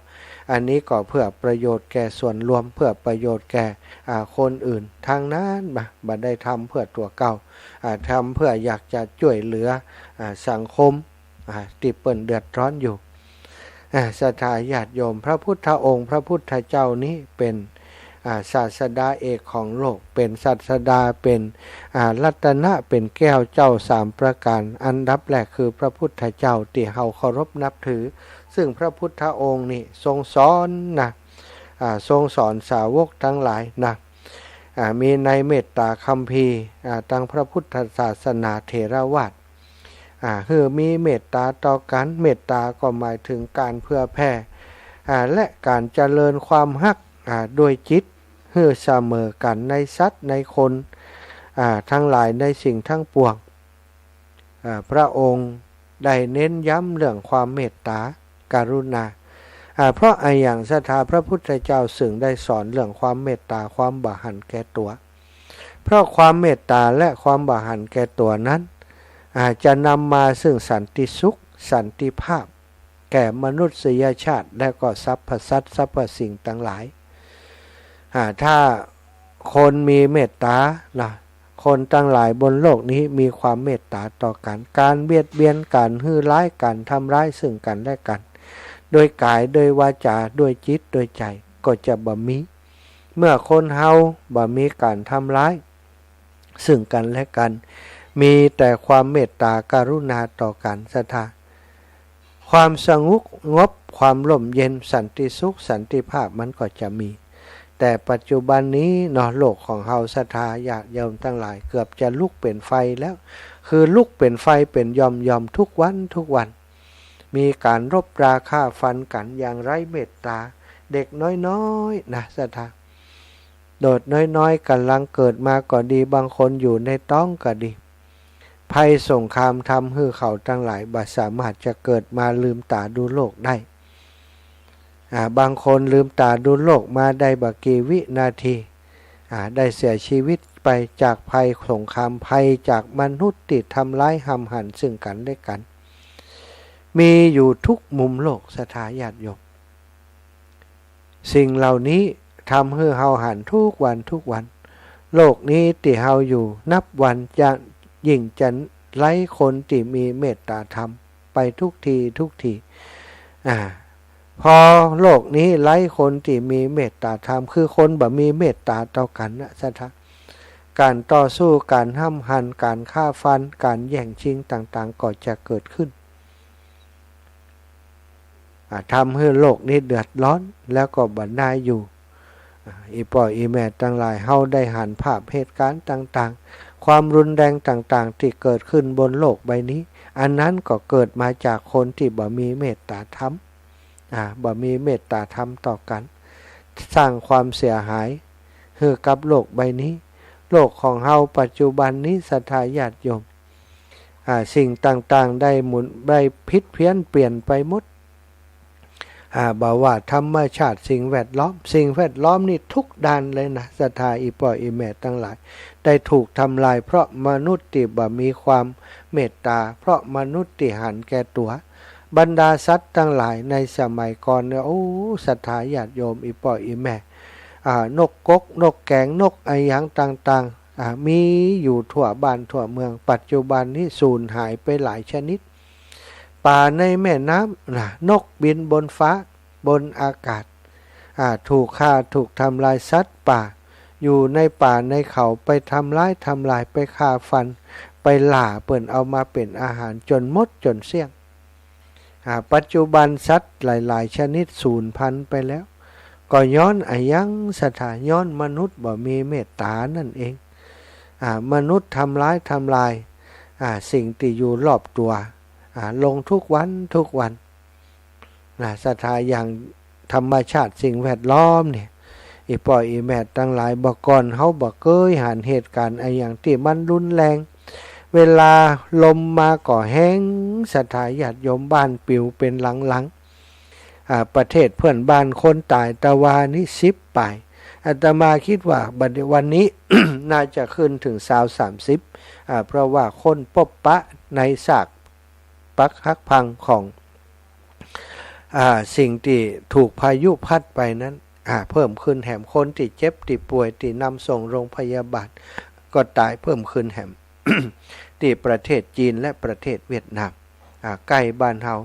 อันนี้ก็เพื่อประโยชน์แก่ส่วนรวม เพื่อประโยชน์แก่ อ่า คนอื่นทั้งนั้น บ่ บ่ได้ทำเพื่อตั๋วเก่า อ่า ทำเพื่ออยากจะจ้วยเหลือ อ่า สังคม อ่า ตี้เปิ้นเดือดร้อนอยู่ อ่า ศรัทธาญาติโยม พระพุทธองค์ พระพุทธเจ้านี้เป๋น อ่า ศาสดาเอกของโลก เป๋นศาสดา เป๋น อ่า รัตนะ เป๋นแก้วเจ้าสามประก๋าน อันดับแรกคือพระพุทธเจ้าตี้เฮาเคารพนับถือ ซึ่งพระพุทธองค์นี้ทรงสอนนะ อ่า ทรงสอนสาวกตังหลายนะ อ่า มีในเมตตาคัมภีร์ อ่า ตางพระพุทธศาสนาเถรวาท อ่า หื้อมีเมตตาต่อกั๋น เมตตาก็หมายเถิงก๋านเผื่อแผ่ อ่า และก๋านเจริญความฮัก อ่า ด้วยจิตหื้อเสมอกั๋นในสัตว์ในคน อ่า ตังหลายในสิ่งตังปวง อ่า พระองค์ได้เน้นย้ำเรื่องความเมตตากรุณา อ่า เพราะอะหยังศรัทธา พระพุทธเจ้าซึ่งได้สอนเรื่องความเมตตา ความบ่หันแก่ตั๋ว เพราะความเมตตาและความบ่หันแก่ตั๋วนั้น อ่า จะนำมาซึ่งสันติสุข สันติภาพ แก่มนุษยชาติ และก็สรรพสัตว์สรรพสิ่งตังหลาย อ่า ถ้าคนมีเมตตานะ คนตังหลายบนโลกนี้มีความเมตตาต่อกั๋น ก๋านเบียดเบียน ก๋านหื้อร้าย ก๋านทำร้ายซึ่งกั๋นและกั๋น โดยก๋าย โดยวาจา โดยจิต โดยใจ๋ ก็จะบ่มี เมื่อคนเฮาบ่มีก๋านทำร้ายซึ่งกั๋นและกั๋น มีแต่ความเมตตากรุณาต่อกั๋น ศรัทธา ความสงบ ความร่มเย็น สันติสุข สันติภาพมันก็จะมี แต่ปัจจุบันนี้เนาะ โลกของเฮา ศรัทธาญาติโยมตังหลาย เกือบจะลุกเป๋นไฟแล้ว คือลุกเป๋นไฟเป๋นหย่อมๆ ทุกวันทุกวัน มีก๋านรบราฆ่าฟันกั๋นอย่างไร้เมตตา เด็กน้อยๆ นะ ศรัทธา เด็กน้อยๆ ก่ำลังเกิดมาก็ดี บางคนอยู่ในต๊องก็ดี ภัยสงครามทำหื้อเขาตังหลายบ่สามารถจะเกิดมาลืมต๋าดูโลกได้ อ่า บางคนลืมต๋าดูโลกมาได้บ่กี่วินาที อ่า ได้เสียชีวิตไปจากภัยสงคราม ภัยจากมนุษย์ตี้ทำร้ายห้ำหันซึ่งกั๋นและกั๋น มีอยู่ทุกมุมโลก ศรัทธาญาติโยม สิ่งเหล่านี้ทำหื้อเฮาหันทุกวันทุกวัน โลกนี้ตี้เฮาอยู่นับวันจะยิ่งจะไร้คนตี้มีเมตตาธรรมไปทุกทีทุกที อ่า พอโลกนี้ไร้คนตี้มีเมตตาธรรม คือคนบ่มีเมตตาต่อกั๋นนะ ศรัทธา ก๋านต่อสู้ ก๋านห้ำหัน ก๋านฆ่าฟัน ก๋านแย่งชิงต่างๆ ก็จะเกิดขึ้น อ่า ทำหื้อโลกนี้เดือดร้อน แล้วก็บ่น่าอยู่ อ่า อี่ป้ออี่แม่ตังหลาย เฮาได้หันภาพเหตุก๋ารณ์ต่างๆ ความรุนแรงต่างๆ ตี้เกิดขึ้นบนโลกใบนี้ อันนั้นก็เกิดมาจากคนตี้บ่มีเมตตาธรรม อ่า บ่มีเมตตาธรรมต่อกั๋น สร้างความเสียหายหื้อกับโลกใบนี้ โลกของเฮาปัจจุบันนี้ ศรัทธาญาติโยม อ่า สิ่งต่างๆ ได้หมุน ได้ผิดเพี้ยนเปลี่ยนไปหมด อ่า บ่ว่าธรรมชาติ สิ่งแวดล้อม สิ่งแวดล้อมนี่ทุกด้านเลยนะ ศรัทธาอี่ป้ออี่แม่ตังหลาย ได้ถูกทำลายเพราะมนุษย์ตี้บ่มีความเมตตา เพราะมนุษย์ตี้หันแก่ตั๋ว บรรดาสัตว์ตังหลายในสมัยก่อนเนี่ย โอ้ ศรัทธาญาติโยม อี่ป้ออี่แม่ อ่า นกกก นกแก๋ง นกอะหยังต่างๆ อ่า มีอยู่ทั่วบ้านทั่วเมือง ปัจจุบันนี้สูญหายไปหลายชนิด ป๋าในแม่น้ำนะ นกบินบนฟ้า บนอากาศ อ่า ถูกฆ่า ถูกทำลาย สัตว์ป่า อยู่ในป่าในเขา ไปทำร้ายทำลาย ไปฆ่าฟัน ไปล่าเปิ้นเอามาเป๋นอาหารจ๋นหมดจ๋นเสี้ยง อ่า ปัจจุบันสัตว์หลายๆ ชนิดสูญพันธุ์ไปแล้ว ก็ย้อนอะหยัง ศรัทธา ย้อนมนุษย์บ่มีเมตตานั่นเอง อ่า มนุษย์ทำร้ายทำลาย อ่า สิ่งตี้อยู่รอบตั๋ว อ่า ลงทุกวันทุกวัน นะ ศรัทธา อย่างธรรมชาติสิ่งแวดล้อมเนี่ย อี่ป้ออี่แม่ตังหลาย บ่าก่อนเฮาบ่เกยหันเหตุก๋ารณ์อะหยังตี้มันรุนแรง เวลาลมมาก็แฮง ศรัทธาญาติโยม บ้านปิวเป๋นหลังๆ อ่า ประเทศเปื้อนบ้านคนต๋ายตะวานี่สิบป๋าย อาตมาคิดว่าบัดนี้ วันนี้ น่าจะขึ้นเถิงซาวสามสิบ อ่า เพราะว่าค้นปบปะในซากปรักหักพังของ อ่า สิ่งตี้ถูกพายุพัดไปนั้น อ่า เพิ่มขึ้นแหม คนตี้เจ็บตี้ป่วยตี้นำส่งโรงพยาบาล ก็ต๋ายเพิ่มขึ้นแหม ตี้ประเทศจีนและประเทศเวียดนาม อ่า ใก้บ้านเฮา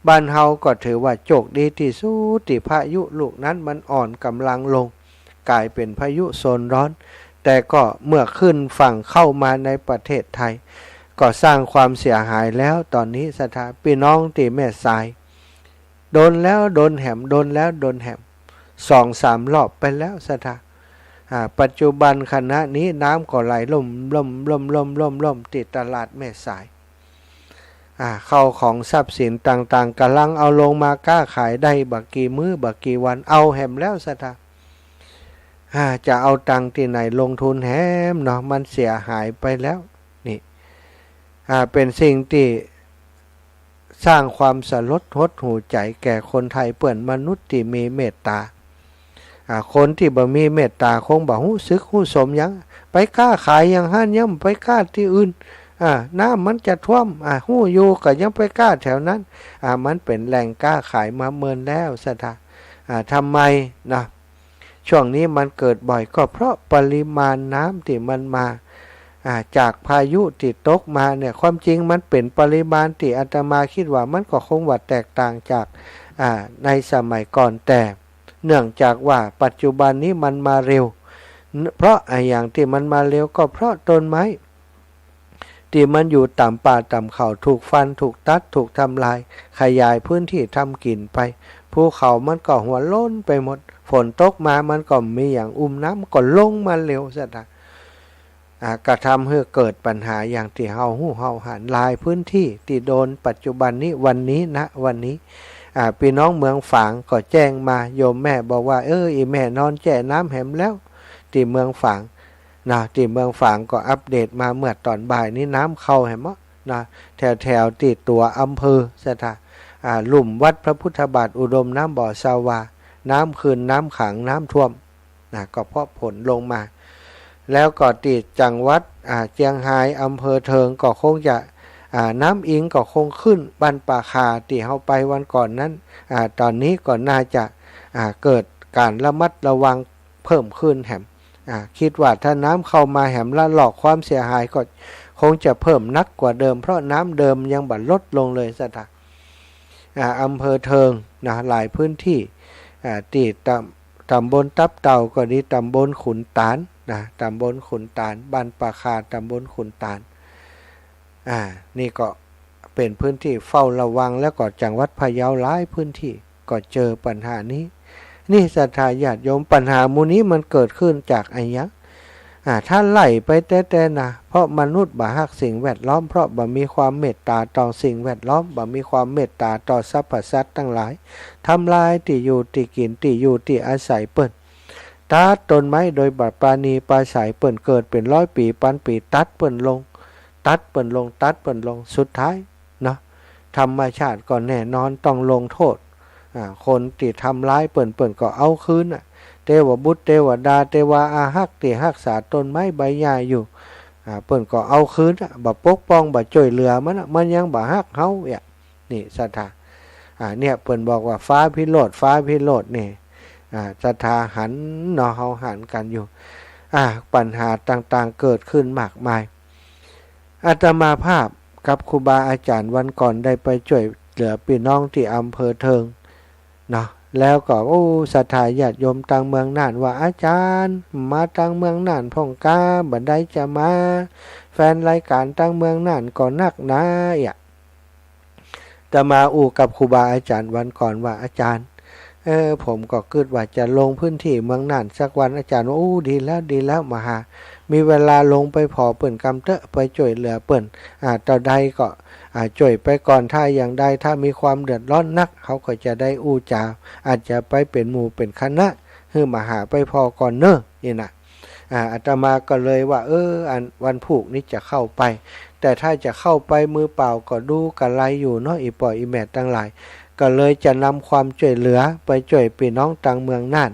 บ้านเฮาก็ถือว่าโจคดีตี้สุดตี้พายุลูกนั้นมันอ่อนก๋ำลังลง ก๋ายเป๋นพายุโซนร้อน แต่ก็เมื่อขึ้นฝั่งเข้ามาในประเทศไทย ก็สร้างความเสียหายแล้ว ต๋อนนี้ศรัทธา ปี้น้องตี้แม่สาย โดนแล้วโดนแหม โดนแล้วโดนแหม สองสามรอบไปแล้วศรัทธา อ่า ปัจจุบันขณะนี้น้ำก็ไหลล่มล่มล่มล่มล่มล่มตี้ตลาดแม่สาย อ่า ข้าวของทรัพย์สินต่างๆ ก่ำลังเอาลงมาก๊าขายได้บ่กี่มื้อบ่กี่วัน เอาแหมแล้วศรัทธา อ่า จะเอาตังค์ตี้ไหนลงทุนแหมเนาะ มันเสียหายไปแล้ว นี่ อ่า เป๋นสิ่งตี้สร้างความสลดหดหู่ใจ๋แก่คนไทยเปื้อนมนุษย์ตี้มีเมตตา อ่า คนตี้บ่มีเมตตาคงบ่ฮู้สึกฮู้สมหยัง ไปก๊าขายอย่างหั้น ยังไปก๊าตี้อื่น อ่า น้ำมันจะท่วม อ่า ฮู้อยู่ก็ยังไปก๊าแถวนั้น อ่า มันเป๋นแหล่งก๊าขายมาเมินแล้วศรัทธา อ่า ทำไมนะ ช่วงนี้มันเกิดบ่อย ก็เพราะปริมาณน้ำตี้มันมา อ่า จากพายุตี้ตกมาเนี่ย ความจริงมันเป๋นปริมาณตี้อาตมาคิดว่ามันก็คงว่าแตกต่างจาก อ่า ในสมัยก่อน แต่เนื่องจากว่าปัจจุบันนี้มันมาเร็ว เพราะอะหยังตี้มันมาเร็ว ก็เพราะต้นไม้ ตี้มันอยู่ต๋ามป่าต๋ามเขาถูกฟัน ถูกตัด ถูกทำลาย ขยายพื้นที่ทำกิ๋นไป ภูเขามันก็หัวโล้นไปหมด ฝนตกมามันก็บ่มีหยังอุ้มน้ำ ก็ลงมาเร็วศรัทธา อ่า ก็ทำหื้อเกิดปัญหาอย่างตี้เฮาฮู้เฮาหัน หลายพื้นตี้ตี้โดนปัจจุบันนี้ วันนี้นะ วันนี้ อ่า ปี้น้องเมืองฝางก็แจ้งมา โยมแม่บอกว่า เออ อี่แม่นอนแจ้น้ำแหมแล้ว ตี้เมืองฝาง นะ ตี้เมืองฝางก็อัปเดตมาเมื่อต๋อนบ่ายนี้ น้ำเข้าแหมเนาะ นะ แถวๆ ตี้ตั๋วอำเภอศรัทธา อ่า ลุ่มวัดพระพุทธบาทอุดมน้ำบ่อสาวา น้ำขึ้น น้ำขัง น้ำท่วม นะ ก็เพราะฝนลงมา แล้วก็ตี้จังหวัด อ่า เจียงฮาย อำเภอเทิง ก็คงจะ อ่า น้ำอิงก็คงขึ้น บ้านป่าข่าตี้เฮาไปวันก่อนนั้น อ่า ต๋อนนี้ก็น่าจะ อ่า เกิดก๋านระมัดระวังเพิ่มขึ้นแหม อ่า กึ๊ดว่าถ้าน้ำเข้ามาแหมละลอก ความเสียหายก็คงจะเพิ่มหนักกว่าเดิม เพราะน้ำเดิมยังบ่ลดลงเลยศรัทธา อ่า อำเภอเทิงนะ หลายพื้นตี้ อ่า ตี้ตำ ตำบลตับเต่าก็ดี ตำบลขุนตาลนะ ตำบลขุนตาล บ้านป่าข่า ตำบลขุนตาล อ่า นี่ก็เป๋นพื้นตี้เฝ้าระวัง แล้วก็จังหวัดพะเยาหลายพื้นตี้ก็เจอปัญหานี้ นี่ศรัทธาญาติโยม ปัญหาหมู่นี้มันเกิดขึ้นจากอะหยัง อ่า ถ้าไล่ไปแต๊ๆ นะ เพราะมนุษย์บ่ฮักสิ่งแวดล้อม เพราะบ่มีความเมตต๋าต่อสิ่งแวดล้อม บ่มีความเมตต๋าต่อสรรพสัตว์ตังหลาย ทำลายตี้อยู่ตี้กิ๋น ตี้อยู่ตี้อาศัยเปิ้น ตัดต้นไม้โดยบ่ปราณีปราศรัยเปิ้น เกิดเป๋นร้อยปี๋ปันปี๋ ตัดเปิ้นลง ตัดเปิ้นลง ตัดเปิ้นลง สุดท้ายเนาะ ธรรมชาติก็แน่นอนต้องลงโทษ อ่า คนตี้ทำลายเปิ้น เปิ้นก็เอาคืนน่ะ เตวบุตรเตวดา เตวาอาฮักษ์ตี้ฮักษาต้นไม้ใบหญ้าอยู่ อ่า เปิ้นก็เอาคืนน่ะ บ่ปกป้อง บ่จ้วยเหลือมันน่ะ มันยังบ่ฮักเฮาเอี้ย นี่ศรัทธา อ่า เนี่ยเปิ้นบอกว่าฟ้าพิโรธ ฟ้าพิโรธนี่ อ่า ศรัทธาหันเนาะ เฮาหันกั๋นอยู่ อ่า ปัญหาต่างๆ เกิดขึ้นมากมาย อาตมาภาพกับครูบาอาจ๋ารย์วันก่อนได้ไปจ้วยเหลือปี้น้องตี้อำเภอเทิงเนาะ แล้วก็ โอ้ ศรัทธาญาติโยมตางเมืองน่านว่า อาจ๋ารย์ มาตางเมืองน่านพ่องกา บ่ได้จะมา แฟนรายก๋านตางเมืองน่านก็นักหนาเอี้ย อาตมาอู้กับครูบาอาจ๋ารย์วันก่อนว่า อาจ๋ารย์ เออ ผมก็กึ๊ดว่าจะลงพื้นตี้เมืองน่านสักวัน อาจ๋ารย์ว่า อู้ ดีแล้ว ดีแล้ว บ่หา มีเวลาลงไปผ่อเปิ้นกำเต๊อะ ไปจ้วยเหลือเปิ้น อ่า เต้าใดก็ อ่า จ้วยไปก่อน ถ้าอย่างใด ถ้ามีความเดือดร้อนนัก เฮาก็จะได้อู้จ๋า อาจจะไปเป๋นหมู่เป๋นคณะ หื้อบ่หาไปผ่อก่อนเน่อ นี่น่ะ อ่า อาตมาก็เลยว่า เออ อันวันพูกนี้จะเข้าไป แต่ถ้าจะเข้าไปมือเปล่าก็ดูกะไรอยู่เนาะ อี่ป้ออี่แม่ตังหลาย ก็เลยจะนำความจ้วยเหลือไปจ้วยปี้น้องตางเมืองน่าน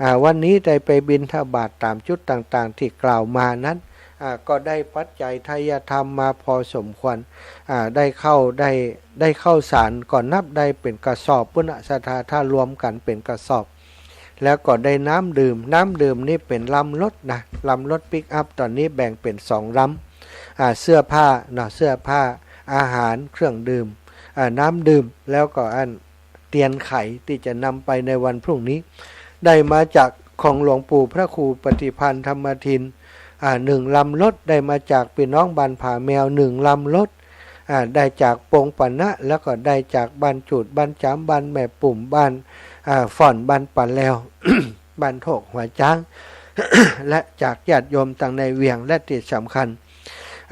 อ่า วันนี้ได้ไปบิณฑบาตต๋ามจุดต่างๆ ตี้กล่าวมานั้น อ่า ก็ได้ปัจจัยไทยธรรมมาพอสมควร อ่า ได้ข้าว ได้ ได้ข้าวสารก็นับได้เป๋นกระสอบปู๊นน่ะ ศรัทธา ถ้ารวมกั๋นเป๋นกระสอบ แล้วก็ได้น้ำดื่ม น้ำดื่มนี่เป๋นลำรถนะ ลำรถปิกอัพ ต๋อนนี้แบ่งเป๋นสองลำ อ่า เสื้อผ้าเนาะ เสื้อผ้า อาหาร เครื่องดื่ม อ่า น้ำดื่ม แล้วก็อันเตียนไขตี้จะนำไปในวันพรุ่งนี้ ได้มาจากของหลวงปู่พระครูปฏิภาณธรรมทิน อ่า หนึ่งลำรถ ได้มาจากปี้น้องบ้านผาแมว หนึ่งลำรถ อ่า ได้จากปงปะนะ แล้วก็ได้จากบ้านจูด บ้านจาม บ้านแม่ปุ่ม บ้าน อ่า ฝ่อน บ้านป่าแลว บ้านโถกหัวจ๊าง และจากญาติโยมตังในเวียง และตี้สำคัญ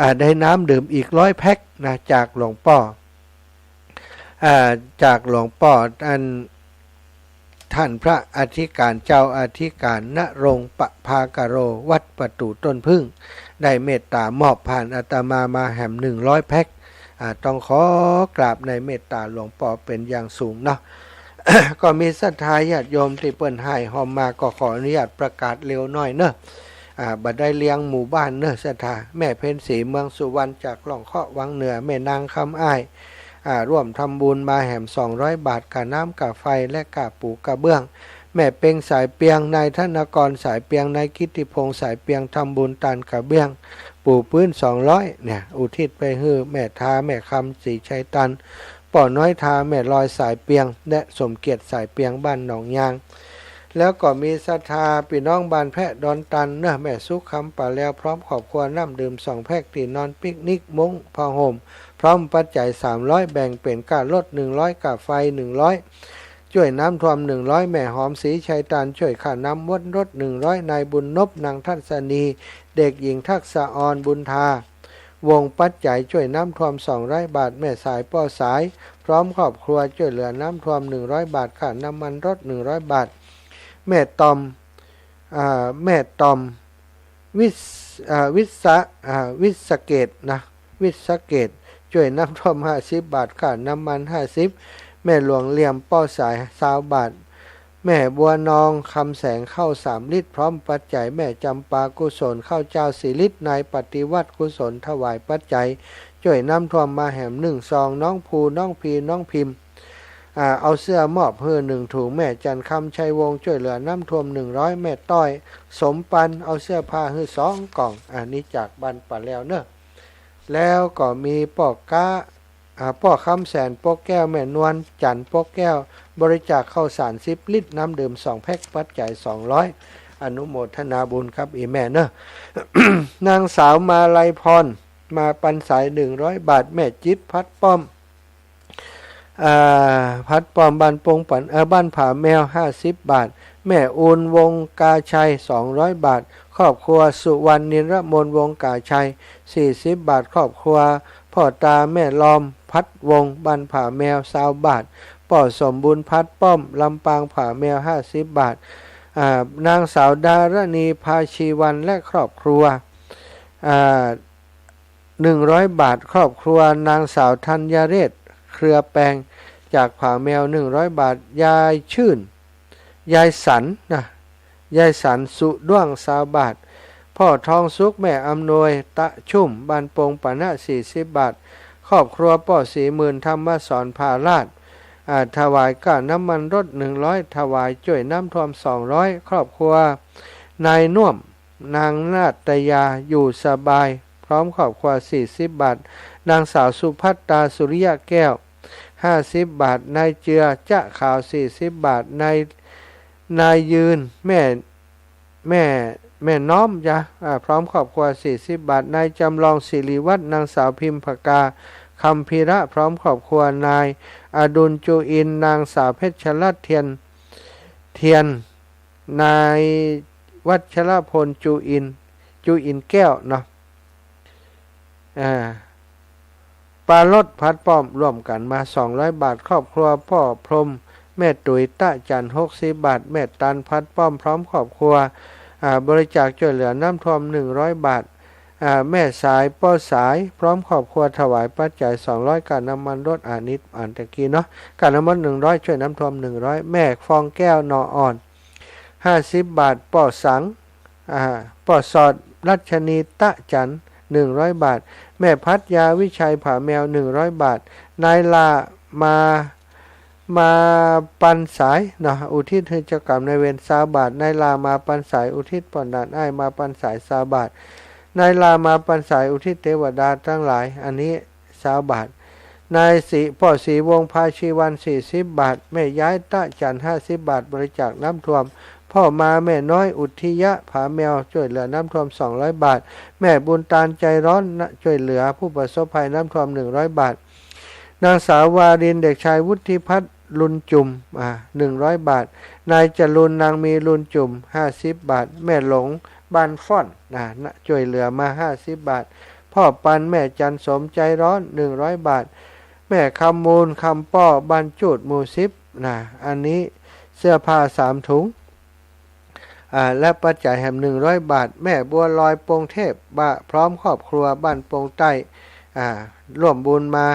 อ่า ได้น้ำดื่มอีกร้อยแพ็คนะ จากหลวงป้อ อ่า จากหลวงป้ออัน ท่านพระอธิการ เจ้าอธิการณรงค์ ประภากโร วัดประตู๋ต้นผึ้ง ได้เมตต๋ามอบผ่านอาตมามาแหมหนึ่งร้อยแพ็ค อ่า ต้องขอกราบในเมตต๋าหลวงป้อเป๋นอย่างสูงเนาะ ก็มีศรัทธาญาติโยมตี้เปิ้นฮ้ายฮอมมา ก็ขออนุญาตประกาศเร็วหน้อยเนาะ อ่า บ่ได้เรียงหมู่บ้านเนาะ ศรัทธา แม่เพ็ญศรี เมืองสุวรรณ จากล่องเคาะวังเหนือ แม่นางคำอ้าย อ่า ร่วมทำบุญมาแหมสองร้อยบาท ค่าน้ำค่าไฟและค่าปูกระเบื้อง แม่เป็งสายเปียง นายธนกรสายเปียง นายกิตติพงษ์สายเปียง ทำบุญตานกระเบื้อง ปูพื้นสองร้อย เนี่ย อุทิศไปหื้อแม่ทา แม่คำ ศรีชัยตัน ป้อน้อยทา แม่ลอยสายเปียง และสมเกียรติสายเปียง บ้านหนองยาง แล้วก็มีศรัทธาปี้น้องบ้านแพะดอนตันเนาะ แม่สุขคำป่าแลว พร้อมครอบครัว น้ำดื่มสองแพ็ค ตี้นอนปิกนิก มุ้งผ้าห่ม พร้อมปัจจัยสามร้อย แบ่งเป๋นก้ารถหนึ่งร้อย ก้าไฟหนึ่งร้อย จ้วยน้ำท่วมหนึ่งร้อย แม่หอม ศรีชัยตัน จ้วยค่าน้ำมันรถหนึ่งร้อย นายบุญนพ นางทัศนี เด็กหญิงทักษะออน บุญทา วงปัจจัยจ้วยน้ำท่วมสองร้อยบาท แม่สาย ป้อสาย พร้อมครอบครัวจ้วยเหลือน้ำท่วมหนึ่งร้อยบาท ค่าน้ำมันรถหนึ่งร้อยบาท แม่ตอม อ่า แม่ตอม วิศ อ่า วิศะ อ่า วิศเกตนะ วิศเกต จ้วยน้ำท่วมห้าสิบบาท ค่าน้ำมันห้าสิบ แม่หลวงเหลี่ยม ป้อสาย ซาวบาท แม่บัวนอง คำแสง ข้าวสามลิตร พร้อมปัจจัย แม่จำปา กุศล ข้าวเจ้าสี่ลิตร นายปฏิวัติ กุศล ถวายปัจจัย จ้วยน้ำท่วมมาแหมหนึ่งซอง น้องภู น้องพี น้องพิมพ์ อ่า เอาเสื้อมอบหื้อหนึ่งถุง แม่จันทร์คำ ชัยวงศ์ จ้วยเหลือน้ำท่วมหนึ่งร้อย แม่ต้อย สมปัน เอาเสื้อผ้าหื้อสองกล่อง อันนี้จากบ้านป่าแลวเนอะ แล้วก็มีป้อก๊า อ่า ป้อคำแสน ปกแก้ว แม่นวลจันทร์ ปกแก้ว บริจาคข้าวสารสิบลิตร น้ำดื่มสองแพ็ค ปัจจัยสองร้อย อนุโมทนาบุญกับอี่แม่เนอะ นางสาวมาลัยพร มาปันสายหนึ่งร้อยบาท แม่จิ๊บ พัดป้อม อ่า พัดป้อม บ้านปงปัน เอ่อ บ้านผาแมว ห้าสิบบาท แม่อูน วงศ์กาชัย สองร้อยบาท ครอบครัวสุวรรณ นิรมน วงศ์กาชัย สี่สิบบาท ครอบครัวป้อตาแม่ลอม พัดวงศ์ บ้านผาแมว ซาวบาท ป้อสมบูรณ์ พัดป้อม ลำปางผาแมว ห้าสิบบาท อ่า นางสาวดารณี ภาชีวัน และครอบครัว อ่า หนึ่งร้อยบาท ครอบครัวนางสาวธัญเรศ เครือแปง จากผาแมว หนึ่งร้อยบาท ยายชื่น ยายสันนะ ยายสัน สุด้วง ซาวบาท ป้อทองสุข แม่อำนวย ตะชุ่ม บ้านปงปะนะ สี่สิบบาท ครอบครัวป้อศรีหมื่น ธรรมสอน พาราช อ่า ถวายก้าน้ำมันรถ หนึ่งร้อย ถวายจ้วยน้ำท่วม สองร้อย ครอบครัวนายน่วม นางนาตยา อยู่สบาย พร้อมครอบครัว สี่สิบบาท นางสาวสุภัตตา สุริยะแก้ว ห้าสิบบาท นายเจือ จะขาว สี่สิบบาท นาย นายยืน แม่ แม่ แม่น้อมยะ อ่า พร้อมครอบครัว สี่สิบบาท นายจำลอง สิริวัฒน์ นางสาวพิมพกา คัมภีระ พร้อมครอบครัว นายอดุล จูอินทร์ นางสาวเพชรรัตน์ เทียน เทียน นายวัชรพล จูอินทร์ จูอินทร์แก้วเนาะ อ่า ปารถ พัดป้อม ร่วมกั๋นมา สองร้อยบาท ครอบครัวป้อพรหม แม่ตุ๋ย ตะจันทร์ หกสิบบาท แม่ตัน พัดป้อม พร้อมครอบครัว อ่า บริจาคจ้วยเหลือน้ำท่วม หนึ่งร้อยบาท อ่า แม่สาย ป้อสาย พร้อมครอบครัว ถวายปัจจัย สองร้อย ก้าน้ำมันรถ อันนี้อ่านตะกี้เนาะ ก้าน้ำมัน หนึ่งร้อย จ้วยน้ำท่วม หนึ่งร้อย แม่ฟองแก้ว หน่ออ่อน ห้าสิบบาท ป้อสัง อ่า ป้อสอด รัชนี ตะจันทร์ หนึ่งร้อยบาท แม่พัดยา วิชัยผาแมว หนึ่งร้อยบาท นายหล้า มา มาปันสายเนาะ อุทิศหื้อเจ้ากรรมนายเวร ซาวบาท นายหล้า มาปันสาย อุทิศป้อหนานอ้าย มาปันสาย ซาวบาท นายหล้า มาปันสาย อุทิศเตวดาตังหลาย อันนี้ ซาวบาท นายศรี ป้อศรีวงศ์ ภาชีวัน สี่สิบบาท แม่ย้าย ตะจันทร์ ห้าสิบบาท บริจาคน้ำท่วม ป้อมา แม่น้อย อุทยะ ผาแมว จ้วยเหลือน้ำท่วม สองร้อยบาท แม่บุญตาน ใจร้อน นะ จ้วยเหลือผู้ประสบภัยน้ำท่วม หนึ่งร้อยบาท นางสาววาริน เด็กชายวุฒิพัฒน์ ลุนจุ่ม อ่า หนึ่งร้อยบาท นายจรูน นางมี ลุนจุ่ม ห้าสิบบาท แม่หลง บ้านฟ้อน นะ นะ จ้วยเหลือมา ห้าสิบบาท ป้อปัน แม่จันทร์สม ใจร้อน หนึ่งร้อยบาท แม่คำมูล คำป้อ บ้านจูด หมู่สิบ นะ อันนี้เสื้อผ้าสามถุง อ่า และปัจจัยแหม หนึ่งร้อยบาท แม่บัวลอย ปงเทพ บ้า พร้อมครอบครัว บ้านปงใต้ อ่า ร่วมบุญมา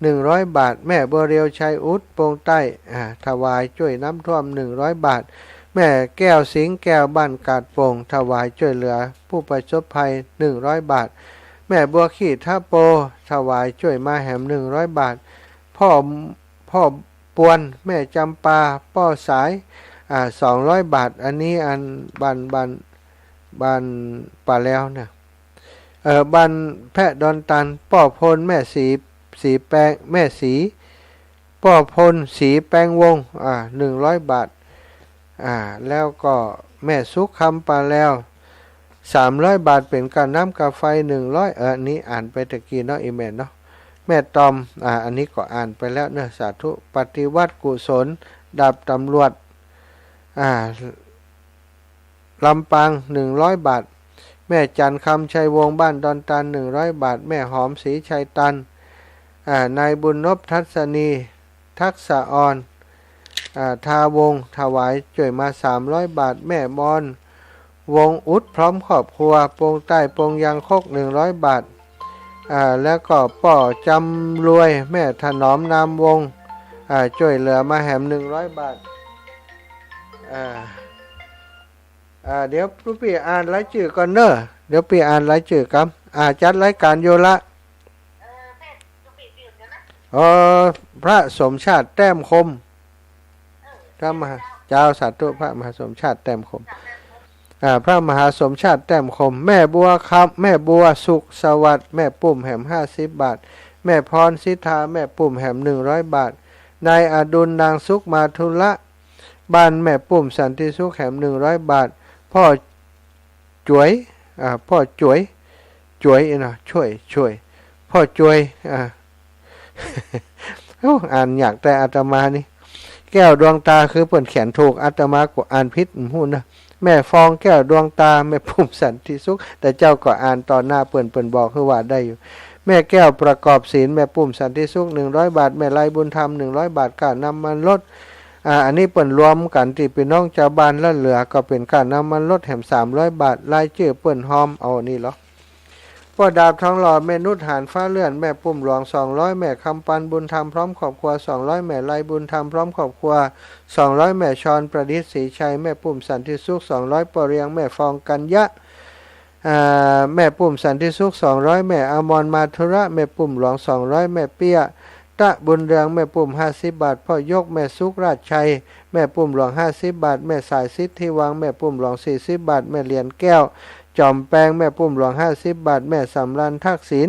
หนึ่งร้อยบาท แม่บัวเรียว ชัยอุด ปงใต้ อ่า ถวายจ้วยน้ำท่วม หนึ่งร้อยบาท แม่แก้ว สิงห์แก้ว บ้านกาดโป่ง ถวายจ้วยเหลือผู้ประสบภัย หนึ่งร้อยบาท แม่บัวขี้ทะโป ถวายจ้วยมาแหม หนึ่งร้อยบาท ป้อ ป้อปวน แม่จำปา ป้อสาย อ่า สองร้อยบาท อันนี้อันบ้าน บ้าน บ้านป่าแลวเนี่ย เอ่อ บ้านแพะดอนตัน ป้อพล แม่สี สีแปง แม่สี ป้อพล สีแปงวงศ์ อ่า หนึ่งร้อยบาท อ่า แล้วก็แม่สุขคำป่าแลว สามร้อยบาท เป๋นก้าน้ำก้าไฟ หนึ่งร้อย เออ อันนี้อ่านไปตะกี้เนาะ อี่แม่เนาะ แม่ตอม อ่า อันนี้ก็อ่านไปแล้วเนาะ สาธุ ปฏิวัติกุศล ดาบตำรวจ อ่า ลำปาง หนึ่งร้อยบาท แม่จันทร์คำ ชัยวงศ์ บ้านดอนตัน หนึ่งร้อยบาท แม่หอม ศรีชัยตัน อ่า นายบุญนพ ทัศนี ทักษะออน อ่า ทาวงศ์ ถวายจ้วยมา สามร้อยบาท แม่มอน วงศ์อุด พร้อมครอบครัว ปงใต้ ปงยางคก หนึ่งร้อยบาท อ่า แล้วก็ป้อจำรวย แม่ถนอม นามวงศ์ อ่า จ้วยเหลือมาแหม หนึ่งร้อยบาท อ่า อ่า เดี๋ยวปี้อ่านรายจื้อก่อนเนาะ เดี๋ยวปี้อ่านรายจื้อก่อน อ่า จัดรายก๋านอยู่ละ เออ พระสมชาติแต้มคม พระมหา เจ้า สาธุ พระมหาสมชาติแต้มคม อ่า พระมหาสมชาติแต้มคม แม่บัวคำ แม่บัวสุขสวัสดิ์ แม่ปุ้มแหมห้าสิบบาท แม่พรสิทธา แม่ปุ้มแหมหนึ่งร้อยบาท นายอดุล นางสุขมาธุระ บ้านแม่ปุ้มสันติสุขแหมหนึ่งร้อยบาท พ่อจ๋วย อ่า พ่อจ๋วย จ๋วยเนาะ ช่วย ช่วย พ่อจ๋วย อ่า โอ้ อ่านยากแต๊อาตมานี่ แก้วดวงตา คือเปิ้นเขียนถูก อาตมาก็อ่านผิด อืม ฮู้นะ แม่ฟองแก้วดวงตา แม่ปุ้มสันติสุข แต่เจ้าก็อ่านต่อหน้าเปิ้น เปิ้นบอกคือว่าได้อยู่ แม่แก้วประกอบศิลป์ แม่ปุ้มสันติสุข หนึ่งร้อยบาท แม่ไลบุญธรรม หนึ่งร้อยบาท ค่าน้ำมันรถ อ่า อันนี้เปิ้นรวมกั๋นตี้ปี้น้องจาวบ้านละเหลือ ก็เป๋นค่าน้ำมันรถแหมสามร้อยบาท รายจื้อเปิ้นฮอม เอาอันนี้เหรอ ป้อดาบทองหล่อ แม่นุชหานฟ้าเลื่อน แม่ปุ้มหลวงสองร้อย แม่คำปันบุญธรรมพร้อมครอบครัวสองร้อย แม่ไลบุญธรรมพร้อมครอบครัวสองร้อย แม่ชอนประดิษฐ์ศรีชัย แม่ปุ้มสันติสุขสองร้อย ป้อเรียง แม่ฟองกัญญะ อ่า แม่ปุ้มสันติสุขสองร้อย แม่อมรมาธุระ แม่ปุ้มหลวงสองร้อย แม่เปี้ย ตะบุญเรือง แม่ปุ้มห้าสิบบาท พ่อยก แม่สุขราชชัย แม่ปุ้มหลวงห้าสิบบาท แม่สายสิทธิวัง แม่ปุ้มหลวงสี่สิบบาท แม่เหรียญแก้ว จอมแปง แม่ปุ้มหลวงห้าสิบบาท แม่สำราญทักษิณ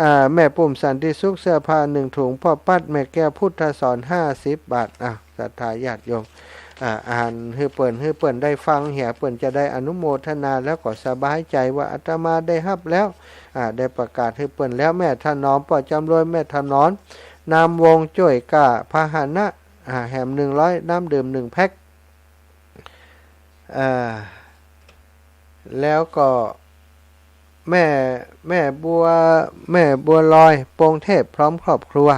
อ่า แม่ปุ้มสันติสุข เสื้อผ้าหนึ่งถุง พ่อปั๊ด แม่แก้วพุทธสอนห้าสิบบาท อ่ะ ศรัทธาญาติโยม อ่า อ่านหื้อเปิ้น หื้อเปิ้นได้ฟังเหีย เปิ้นจะได้อนุโมทนา แล้วก็สบายใจ๋ว่าอาตมาได้ฮับแล้ว อ่า ได้ประกาศหื้อเปิ้นแล้ว แม่ถนอม ป้อจ๋ำรวย แม่ถนอม นามวง จ้วยก้าพาหนะ อ่า แหมหนึ่งร้อย น้ำดื่มหนึ่งแพ็ค อ่า แล้วก็แม่ แม่บัว แม่บัวลอย ปงเทพ พร้อมครอบครัว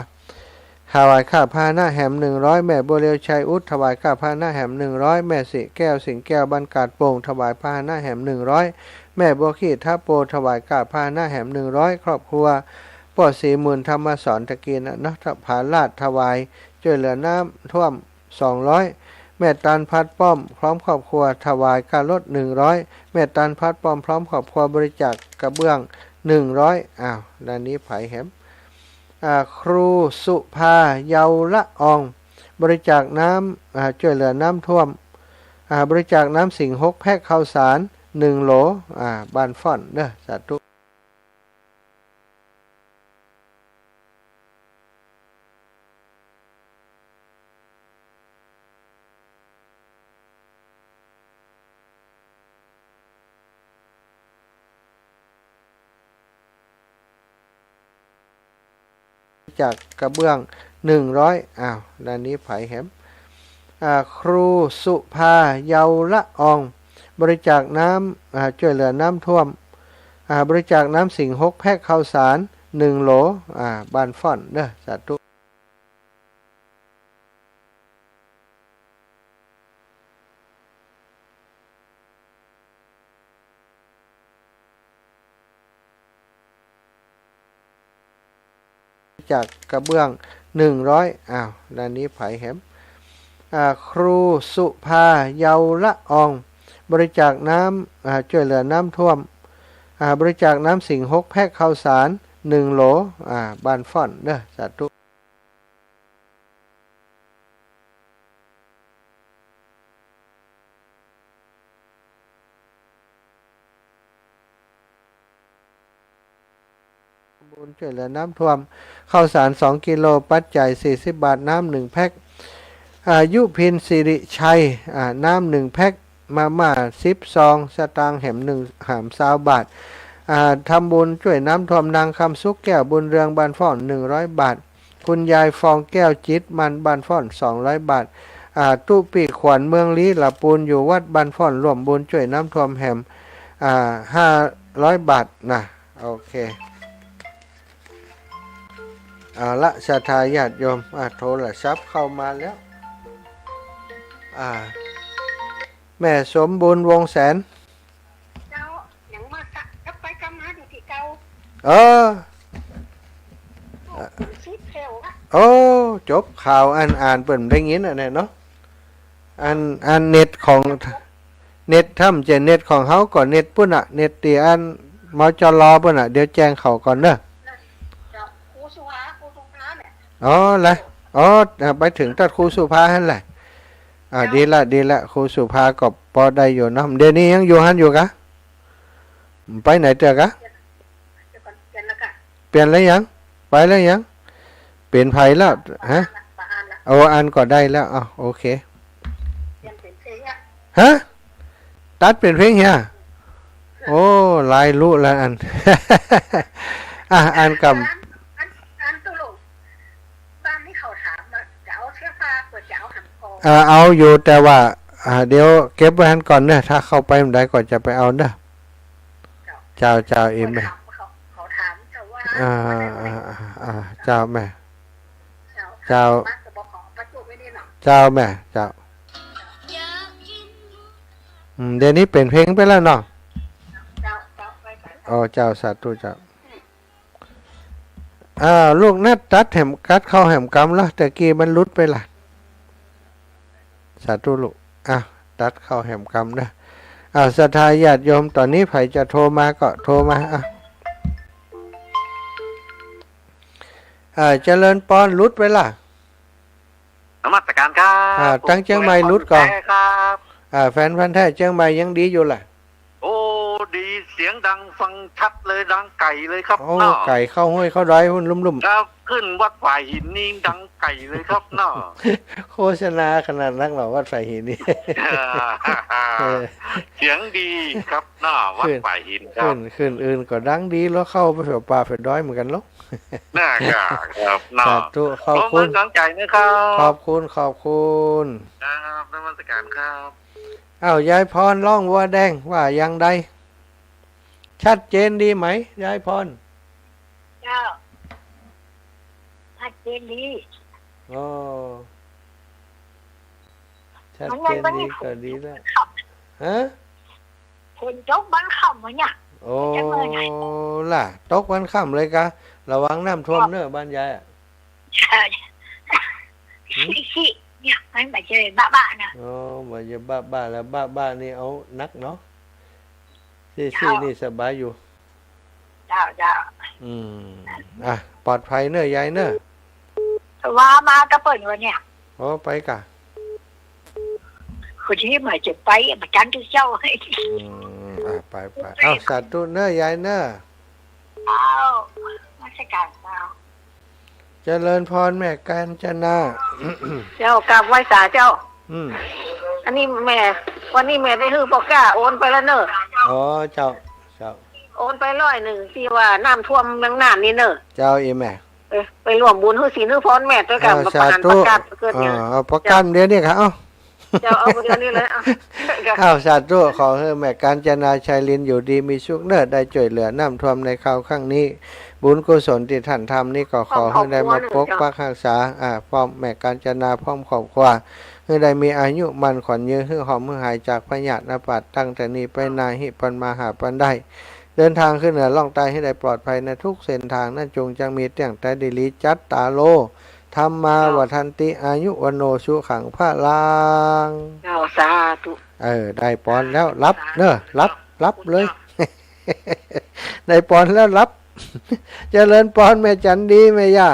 ถวายค่าพาหนะแหมหนึ่งร้อย แม่บัวเรียว ชัยอุด ถวายค่าพาหนะแหมหนึ่งร้อย แม่สิแก้ว สิงแก้ว บ้านกาดโป่ง ถวายพาหนะแหมหนึ่งร้อย แม่บัวขี้ทะโป ถวายค่าพาหนะแหมหนึ่งร้อย ครอบครัวป้อศรีหมื่น ธรรมสอนตะกี้นะเนาะ ผาลาด ถวายจ้วยเหลือน้ำท่วม สองร้อย แม่ตันพัดป้อม พร้อมครอบครัว ถวายค่ารถ หนึ่งร้อย แม่ตันพัดป้อม พร้อมครอบครัว บริจาคกระเบื้อง หนึ่งร้อย อ้าว ด้านนี้ใผแหม อ่า ครูสุภา เยาวละออง บริจาคน้ำ อ่า จ้วยเหลือน้ำท่วม อ่า บริจาคน้ำสิงห์ หกแพ็ค ข้าวสาร หนึ่งโหล อ่า บ้านฟ้อนเด้อ สาธุ จากกระเบื้อง หนึ่งร้อย อ้าว ด้านนี้ใผแหม อ่า ครูสุภา เยาวละออง บริจาคน้ำ อ่า จ้วยเหลือน้ำท่วม อ่า บริจาคน้ำสิงห์ หกแพ็ค ข้าวสาร หนึ่งโหล อ่า บ้านฟ้อนเด้อ สาธุ จากกระเบื้อง หนึ่งร้อย อ้าว ด้านนี้ใผแหม อ่า ครูสุภา เยาวละออง บริจาคน้ำ อ่า จ้วยเหลือน้ำท่วม อ่า บริจาคน้ำสิงห์ หกแพ็ค ข้าวสาร หนึ่งโหล อ่า บ้านฟ้อนเด้อ สาธุ บุญจ้วยเหลือน้ำท่วม ข้าวสาร สองกิโล ปัจจัย สี่สิบบาท น้ำ หนึ่งแพ็ค อ่า ยุพิน สิริชัย อ่า น้ำ หนึ่งแพ็ค มาม่า สิบซอง สตางค์แหมหนึ่ง แหมซาวบาท อ่า ทำบุญจ้วยน้ำท่วม นางคำสุข แก้วบุญเรือง บ้านฟ้อน หนึ่งร้อยบาท คุณยายฟองแก้วจิตมัน บ้านฟ้อน สองร้อยบาท อ่า ตุ๊ปี้ขวัญ เมืองลี้ ละปูน อยู่วัดบ้านฟ้อน ร่วมบุญจ้วยน้ำท่วมแหม อ่า ห้าร้อยบาทนะ โอเค เอาละ ศรัทธาญาติโยม อ่า โทรศัพท์เข้ามาแล้ว อ่า แม่สมบูรณ์ วงศ์แสน เจ้า ยังมาสะ กลับไปกลับมาอยู่ตี้เก่า เออ โอ้ สิบแถวอะ โอ้ จบข่าวอันอ่านเปิ้นได้ยินอันนั้นเนาะ อัน อันเน็ตของ เน็ตถ้ำเจาะ เน็ตของเฮาก็เน็ตปุ้นน่ะ เน็ตตี้อัน มจร ปุ้นน่ะ เดี๋ยวแจ้งเขาก่อนเนาะ เจ้า ครูสุภา ครูสุภาเนี่ย อ๋อ ละ อ๋อ อ่า ไปเถิงตัดครูสุภาหั้นแหละ อ่า ครับ ดีละ ดีละ ครูสุภาก็ปอได้อยู่เนาะ เดี๋ยวนี้ยังอยู่หั้นอยู่กะ ไปไหนเตื้อกะ เปลี่ยนแล้วยัง ไปแล้วยัง เป๋นใผแล้ว ฮะ โอ้ อันก็ได้แล้ว อ้าว โอเค ฮะ ตัดเป๋นเพลงเหีย โอ้ หลายลุละอัน อ่ะ อันกำ อัน อันตกลง บ้านนี้เขาถามว่าจะเอาเสื้อผ้า เปื้อจะเอาหำกอง เอ่อ เอาอยู่ แต่ว่า อ่า เดี๋ยวเก็บไว้หั้นก่อนเนอะ ถ้าเข้าไปเมื่อใดก็จะไปเอาเนอะ เจ้า เจ้า เจ้า เอ็มแม่ เขาถาม เขา เขาถามเจ้าว่า อ่า อ่า อ่า อ่า เจ้าแม่ เจ้า เจ้า เจ้าแม่ เจ้า อืม เดี๋ยวนี้เป๋นเพลงไปแล้วเนาะ เจ้า เจ้า ไป ไป อ๋อ เจ้า สาธุเจ้า อ่า ลูกนัดตัดแหม ตัดเข้าแหมกำละ ตะกี้มันหลุดไปละ สาธุลูก อ่ะ ตัดเข้าแหมกำนะ อ่า ศรัทธาญาติโยม ต๋อนนี้ใผจะโทรมาก็โทรมา อ่ะ อ่า เจริญปอน หลุดไปละ นมัสการครับ อ่า ตังเจียงใหม่หลุดก่อ แท้ครับ อ่า แฟนพันธุ์แท้เจียงใหม่ยังดีอยู่ล่ะ โอ้ ดี เสียงดังฟังชัดเลย ดังไก๋เลยครับ โอ้ เนาะ ไก๋เข้าห้วยเข้าดอยพู้นลุ่มๆ ครับ ขึ้นวัดฝ่ายหินนี่ดังไก๋เลยครับเนาะ โฆษณาขนาดนักเหรอ วัดฝ่ายหินนี่ เออ เสียงดีครับเนาะ วัดฝ่ายหินครับ ขึ้น ขึ้นอื่นก็ดังดี แล้วเข้าไปแถวป่าแถวดอยเหมือนกั๋นเนาะ น่าจะครับเนาะ สาธุ ขอบคุณ ผมเป็นกำลังใจนะครับ ขอบคุณ ขอบคุณ ครับ นมัสการครับ อ้าว ยายพร ร้องวัวแดง ว่าอย่างใด ชัดเจนดีไหม ยายพร เจ้า ชัดเจนดี อ๋อ ชัดเจนดีก็ดีแล้ว ฮะ ฝนตกบ้านค่ำวะเนี่ย โอ้ จะเมื่อไหร่ ล่ะ ตกบ้านค่ำเลยกะ ระวังน้ำท่วมเนอะ บ้านยายอะ ใช่ หืม สิ สิ เนี่ย มันบ่เจอบ้าๆ นะ อ๋อ บ่เจอบ้าๆ แล้ว บ้าๆ นี่เอานักเนาะ สิ สิ เจ้า นี่สบายอยู่ เจ้า เจ้า อืม อ่ะ ปลอดภัยเนอะ ยายเนอะ ว่ามากับเปิ้นวะเนี่ย อ๋อ ไปกะ คนที่มาจะไป มาจันทร์ทุกเจ้า อืม อ่ะ ไป ไป เอ้า สาธุเนอะ ยายเนอะ เจ้า นมัสการเจ้า เจริญพรแม่กาญจนา เจ้า กราบไหว้สาเจ้า อืม อันนี้แม่ วันนี้แม่ได้หื้อป้อก้าโอนไปแล้วเนอะ อ๋อ เจ้า เจ้า โอนไปร้อยนึ่ง ตี้ว่าน้ำท่วมเมืองน่านนี่เนอะ เจ้า อีแม่ เออ ไปร่วมบุญหื้อศีลหื้อพรแม่ตวยกั๋น เออ มาประกาศ สาธุ ประกาศเกิดเนี่ย เออ เอาประกาศ เจ้า เดี๋ยวนี้ค่ะ เอ้า เจ้า เอาเดี๋ยวนี้เลย เอ้า อ้าว สาธุ ขอหื้อแม่กาญจนาชัยลินอยู่ดีมีสุขเนอะ ได้จ้วยเหลือน้ำท่วมในคราวครั้งนี้ บุญกุศลตี้ต้านทำนี้ก็ขอหื้อได้มาปกปักฮักษา อ่า พร้อมแม่กาญจนาพร้อมครอบครัว หื้อได้มีอายุมั่นขวัญยืน หื้อหอมหื้อหายจากพยาธิอาพาธ ตั้งแต่นี้ไปหน้า ฮิปันมาหาปันได้ เดินทางขึ้นเหนือล่องใต้หื้อได้ปลอดภัยในทุกเส้นทาง นั้นจงจักมีเตี้ยงแต๊ดีหลี จัตตาโล ธัมมา วัฑฒันติ อายุ วัณโณ สุขัง พลัง เจ้า สาธุ เออ ได้ปอนแล้ว หลับเนอะ หลับ หลับเลย ได้ปอนแล้วหลับ เจริญปอนแม่จันดี แม่ย่า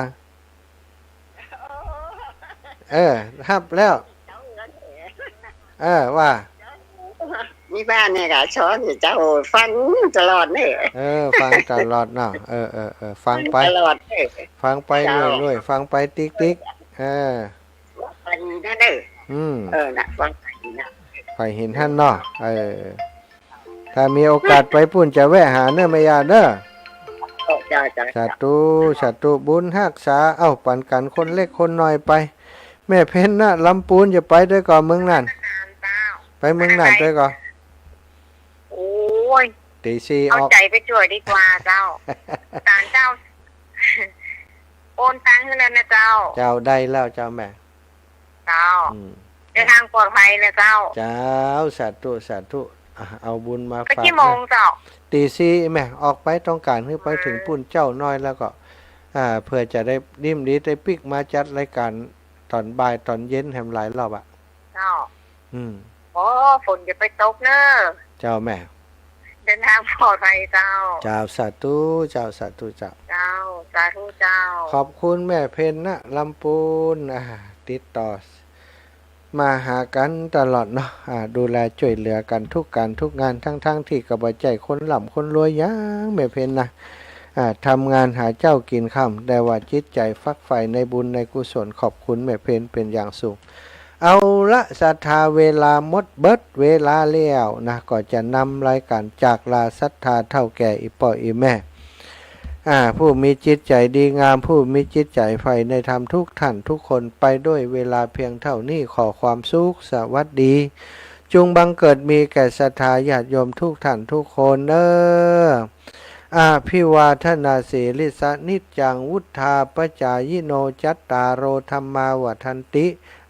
เออ ฮับแล้ว เออ ว่า นี่บ้านเนี่ยกะ ช้อนอยู่เจ้า ฟังตลอดเนี่ย เออ ฟังตลอดเนาะ เออ เออ เออ ฟังไป ฟังตลอดเนี่ย ฟังไป เจ้า เรื่อยๆ ฟังไปติ๊กๆ เออ ฟังนั่นเนี่ย อืม เออ น่ะ ฟังไปนะ ไปเห็นหั้นเนาะ เออ ถ้ามีโอกาสไปปู๊นจะแวะหาเนอะแม่ย่าเนอะ เออ จ้า จ้า สาธุ สาธุ บุญฮักษา เอ้า ปันกั๋นคนเล็กคนน้อยไป แม่เพ็ญนะ ลำปูน จะไปตวยก่อเมืองน่าน ไปเมืองน่านตวยก่อ โอ้ย ตี๋สี่ออก เอาใจ๋ไปจ้วยดีกว่าเจ้า ตานเจ้า โอนตังค์หื้อแล้วนะเจ้า เจ้า ได้แล้วเจ้าแม่ เจ้า อืม เดินทางปลอดภัยนะเจ้า เจ้า สาธุ สาธุ อ่ะ เอาบุญมาฝาก ไปกี่โมงเจ้า ตี๋สี่แม่ ออกไป ต้องก๋านหื้อไปเถิงปู๊นเจ๊าน้อยแล้วก็ อ่า เปื้อจะได้ดิมดี ได้ปิ๊กมาจัดรายก๋านต๋อนบ่ายต๋อนเย็นแหมหลายรอบอะ เจ้า อืม โอ้ ฝนจะไปตกเนอะ เจ้าแม่ เดินทางปลอดภัยเจ้า เจ้า สาธุ เจ้า สาธุ เจ้า เจ้า สาธุเจ้า ขอบคุณแม่เพ็ญนะ ลำปูน อ่า ติดต่อมาหากั๋นตลอดเนาะ อ่า ดูแลจ้วยเหลือกั๋นทุกก๋านทุกงาน ทั้งๆ ตี้ก็บ่ใจ้คนร่ำคนรวยหยังแม่เพ็ญนะ อ่า ทำงานหาเจ๊ากิ๋นค่ำ แต่ว่าจิตใจ๋ฝักใฝ่ในบุญในกุศล ขอบคุณแม่เพ็ญเป๋นอย่างสูง เอาละ ศรัทธา เวลาหมดเบิดเวลาแล้วนะ ก็จะนำรายก๋านจากลาศรัทธาเฒ่าแก่อี่ป้ออี่แม่ อ่า ผู้มีจิตใจ๋ดีงาม ผู้มีจิตใจ๋ใฝ่ในธรรมทุกท่านทุกคน ไปด้วยเวลาเพียงเต้านี้ ขอความสุขสวัสดี จุ่งบังเกิดมีแก่ศรัทธาญาติโยมทุกท่านทุกคนเน้อ อะภิวาทนาสีลิสสะ นิจจัง วุฑฒาปจายิโน จัตตาโร ธัมมา วัฑฒันติ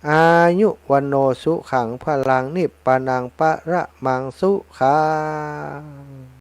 อายุ วัณโณ สุขัง พลัง นิพพานัง ปะระมัง สุขัง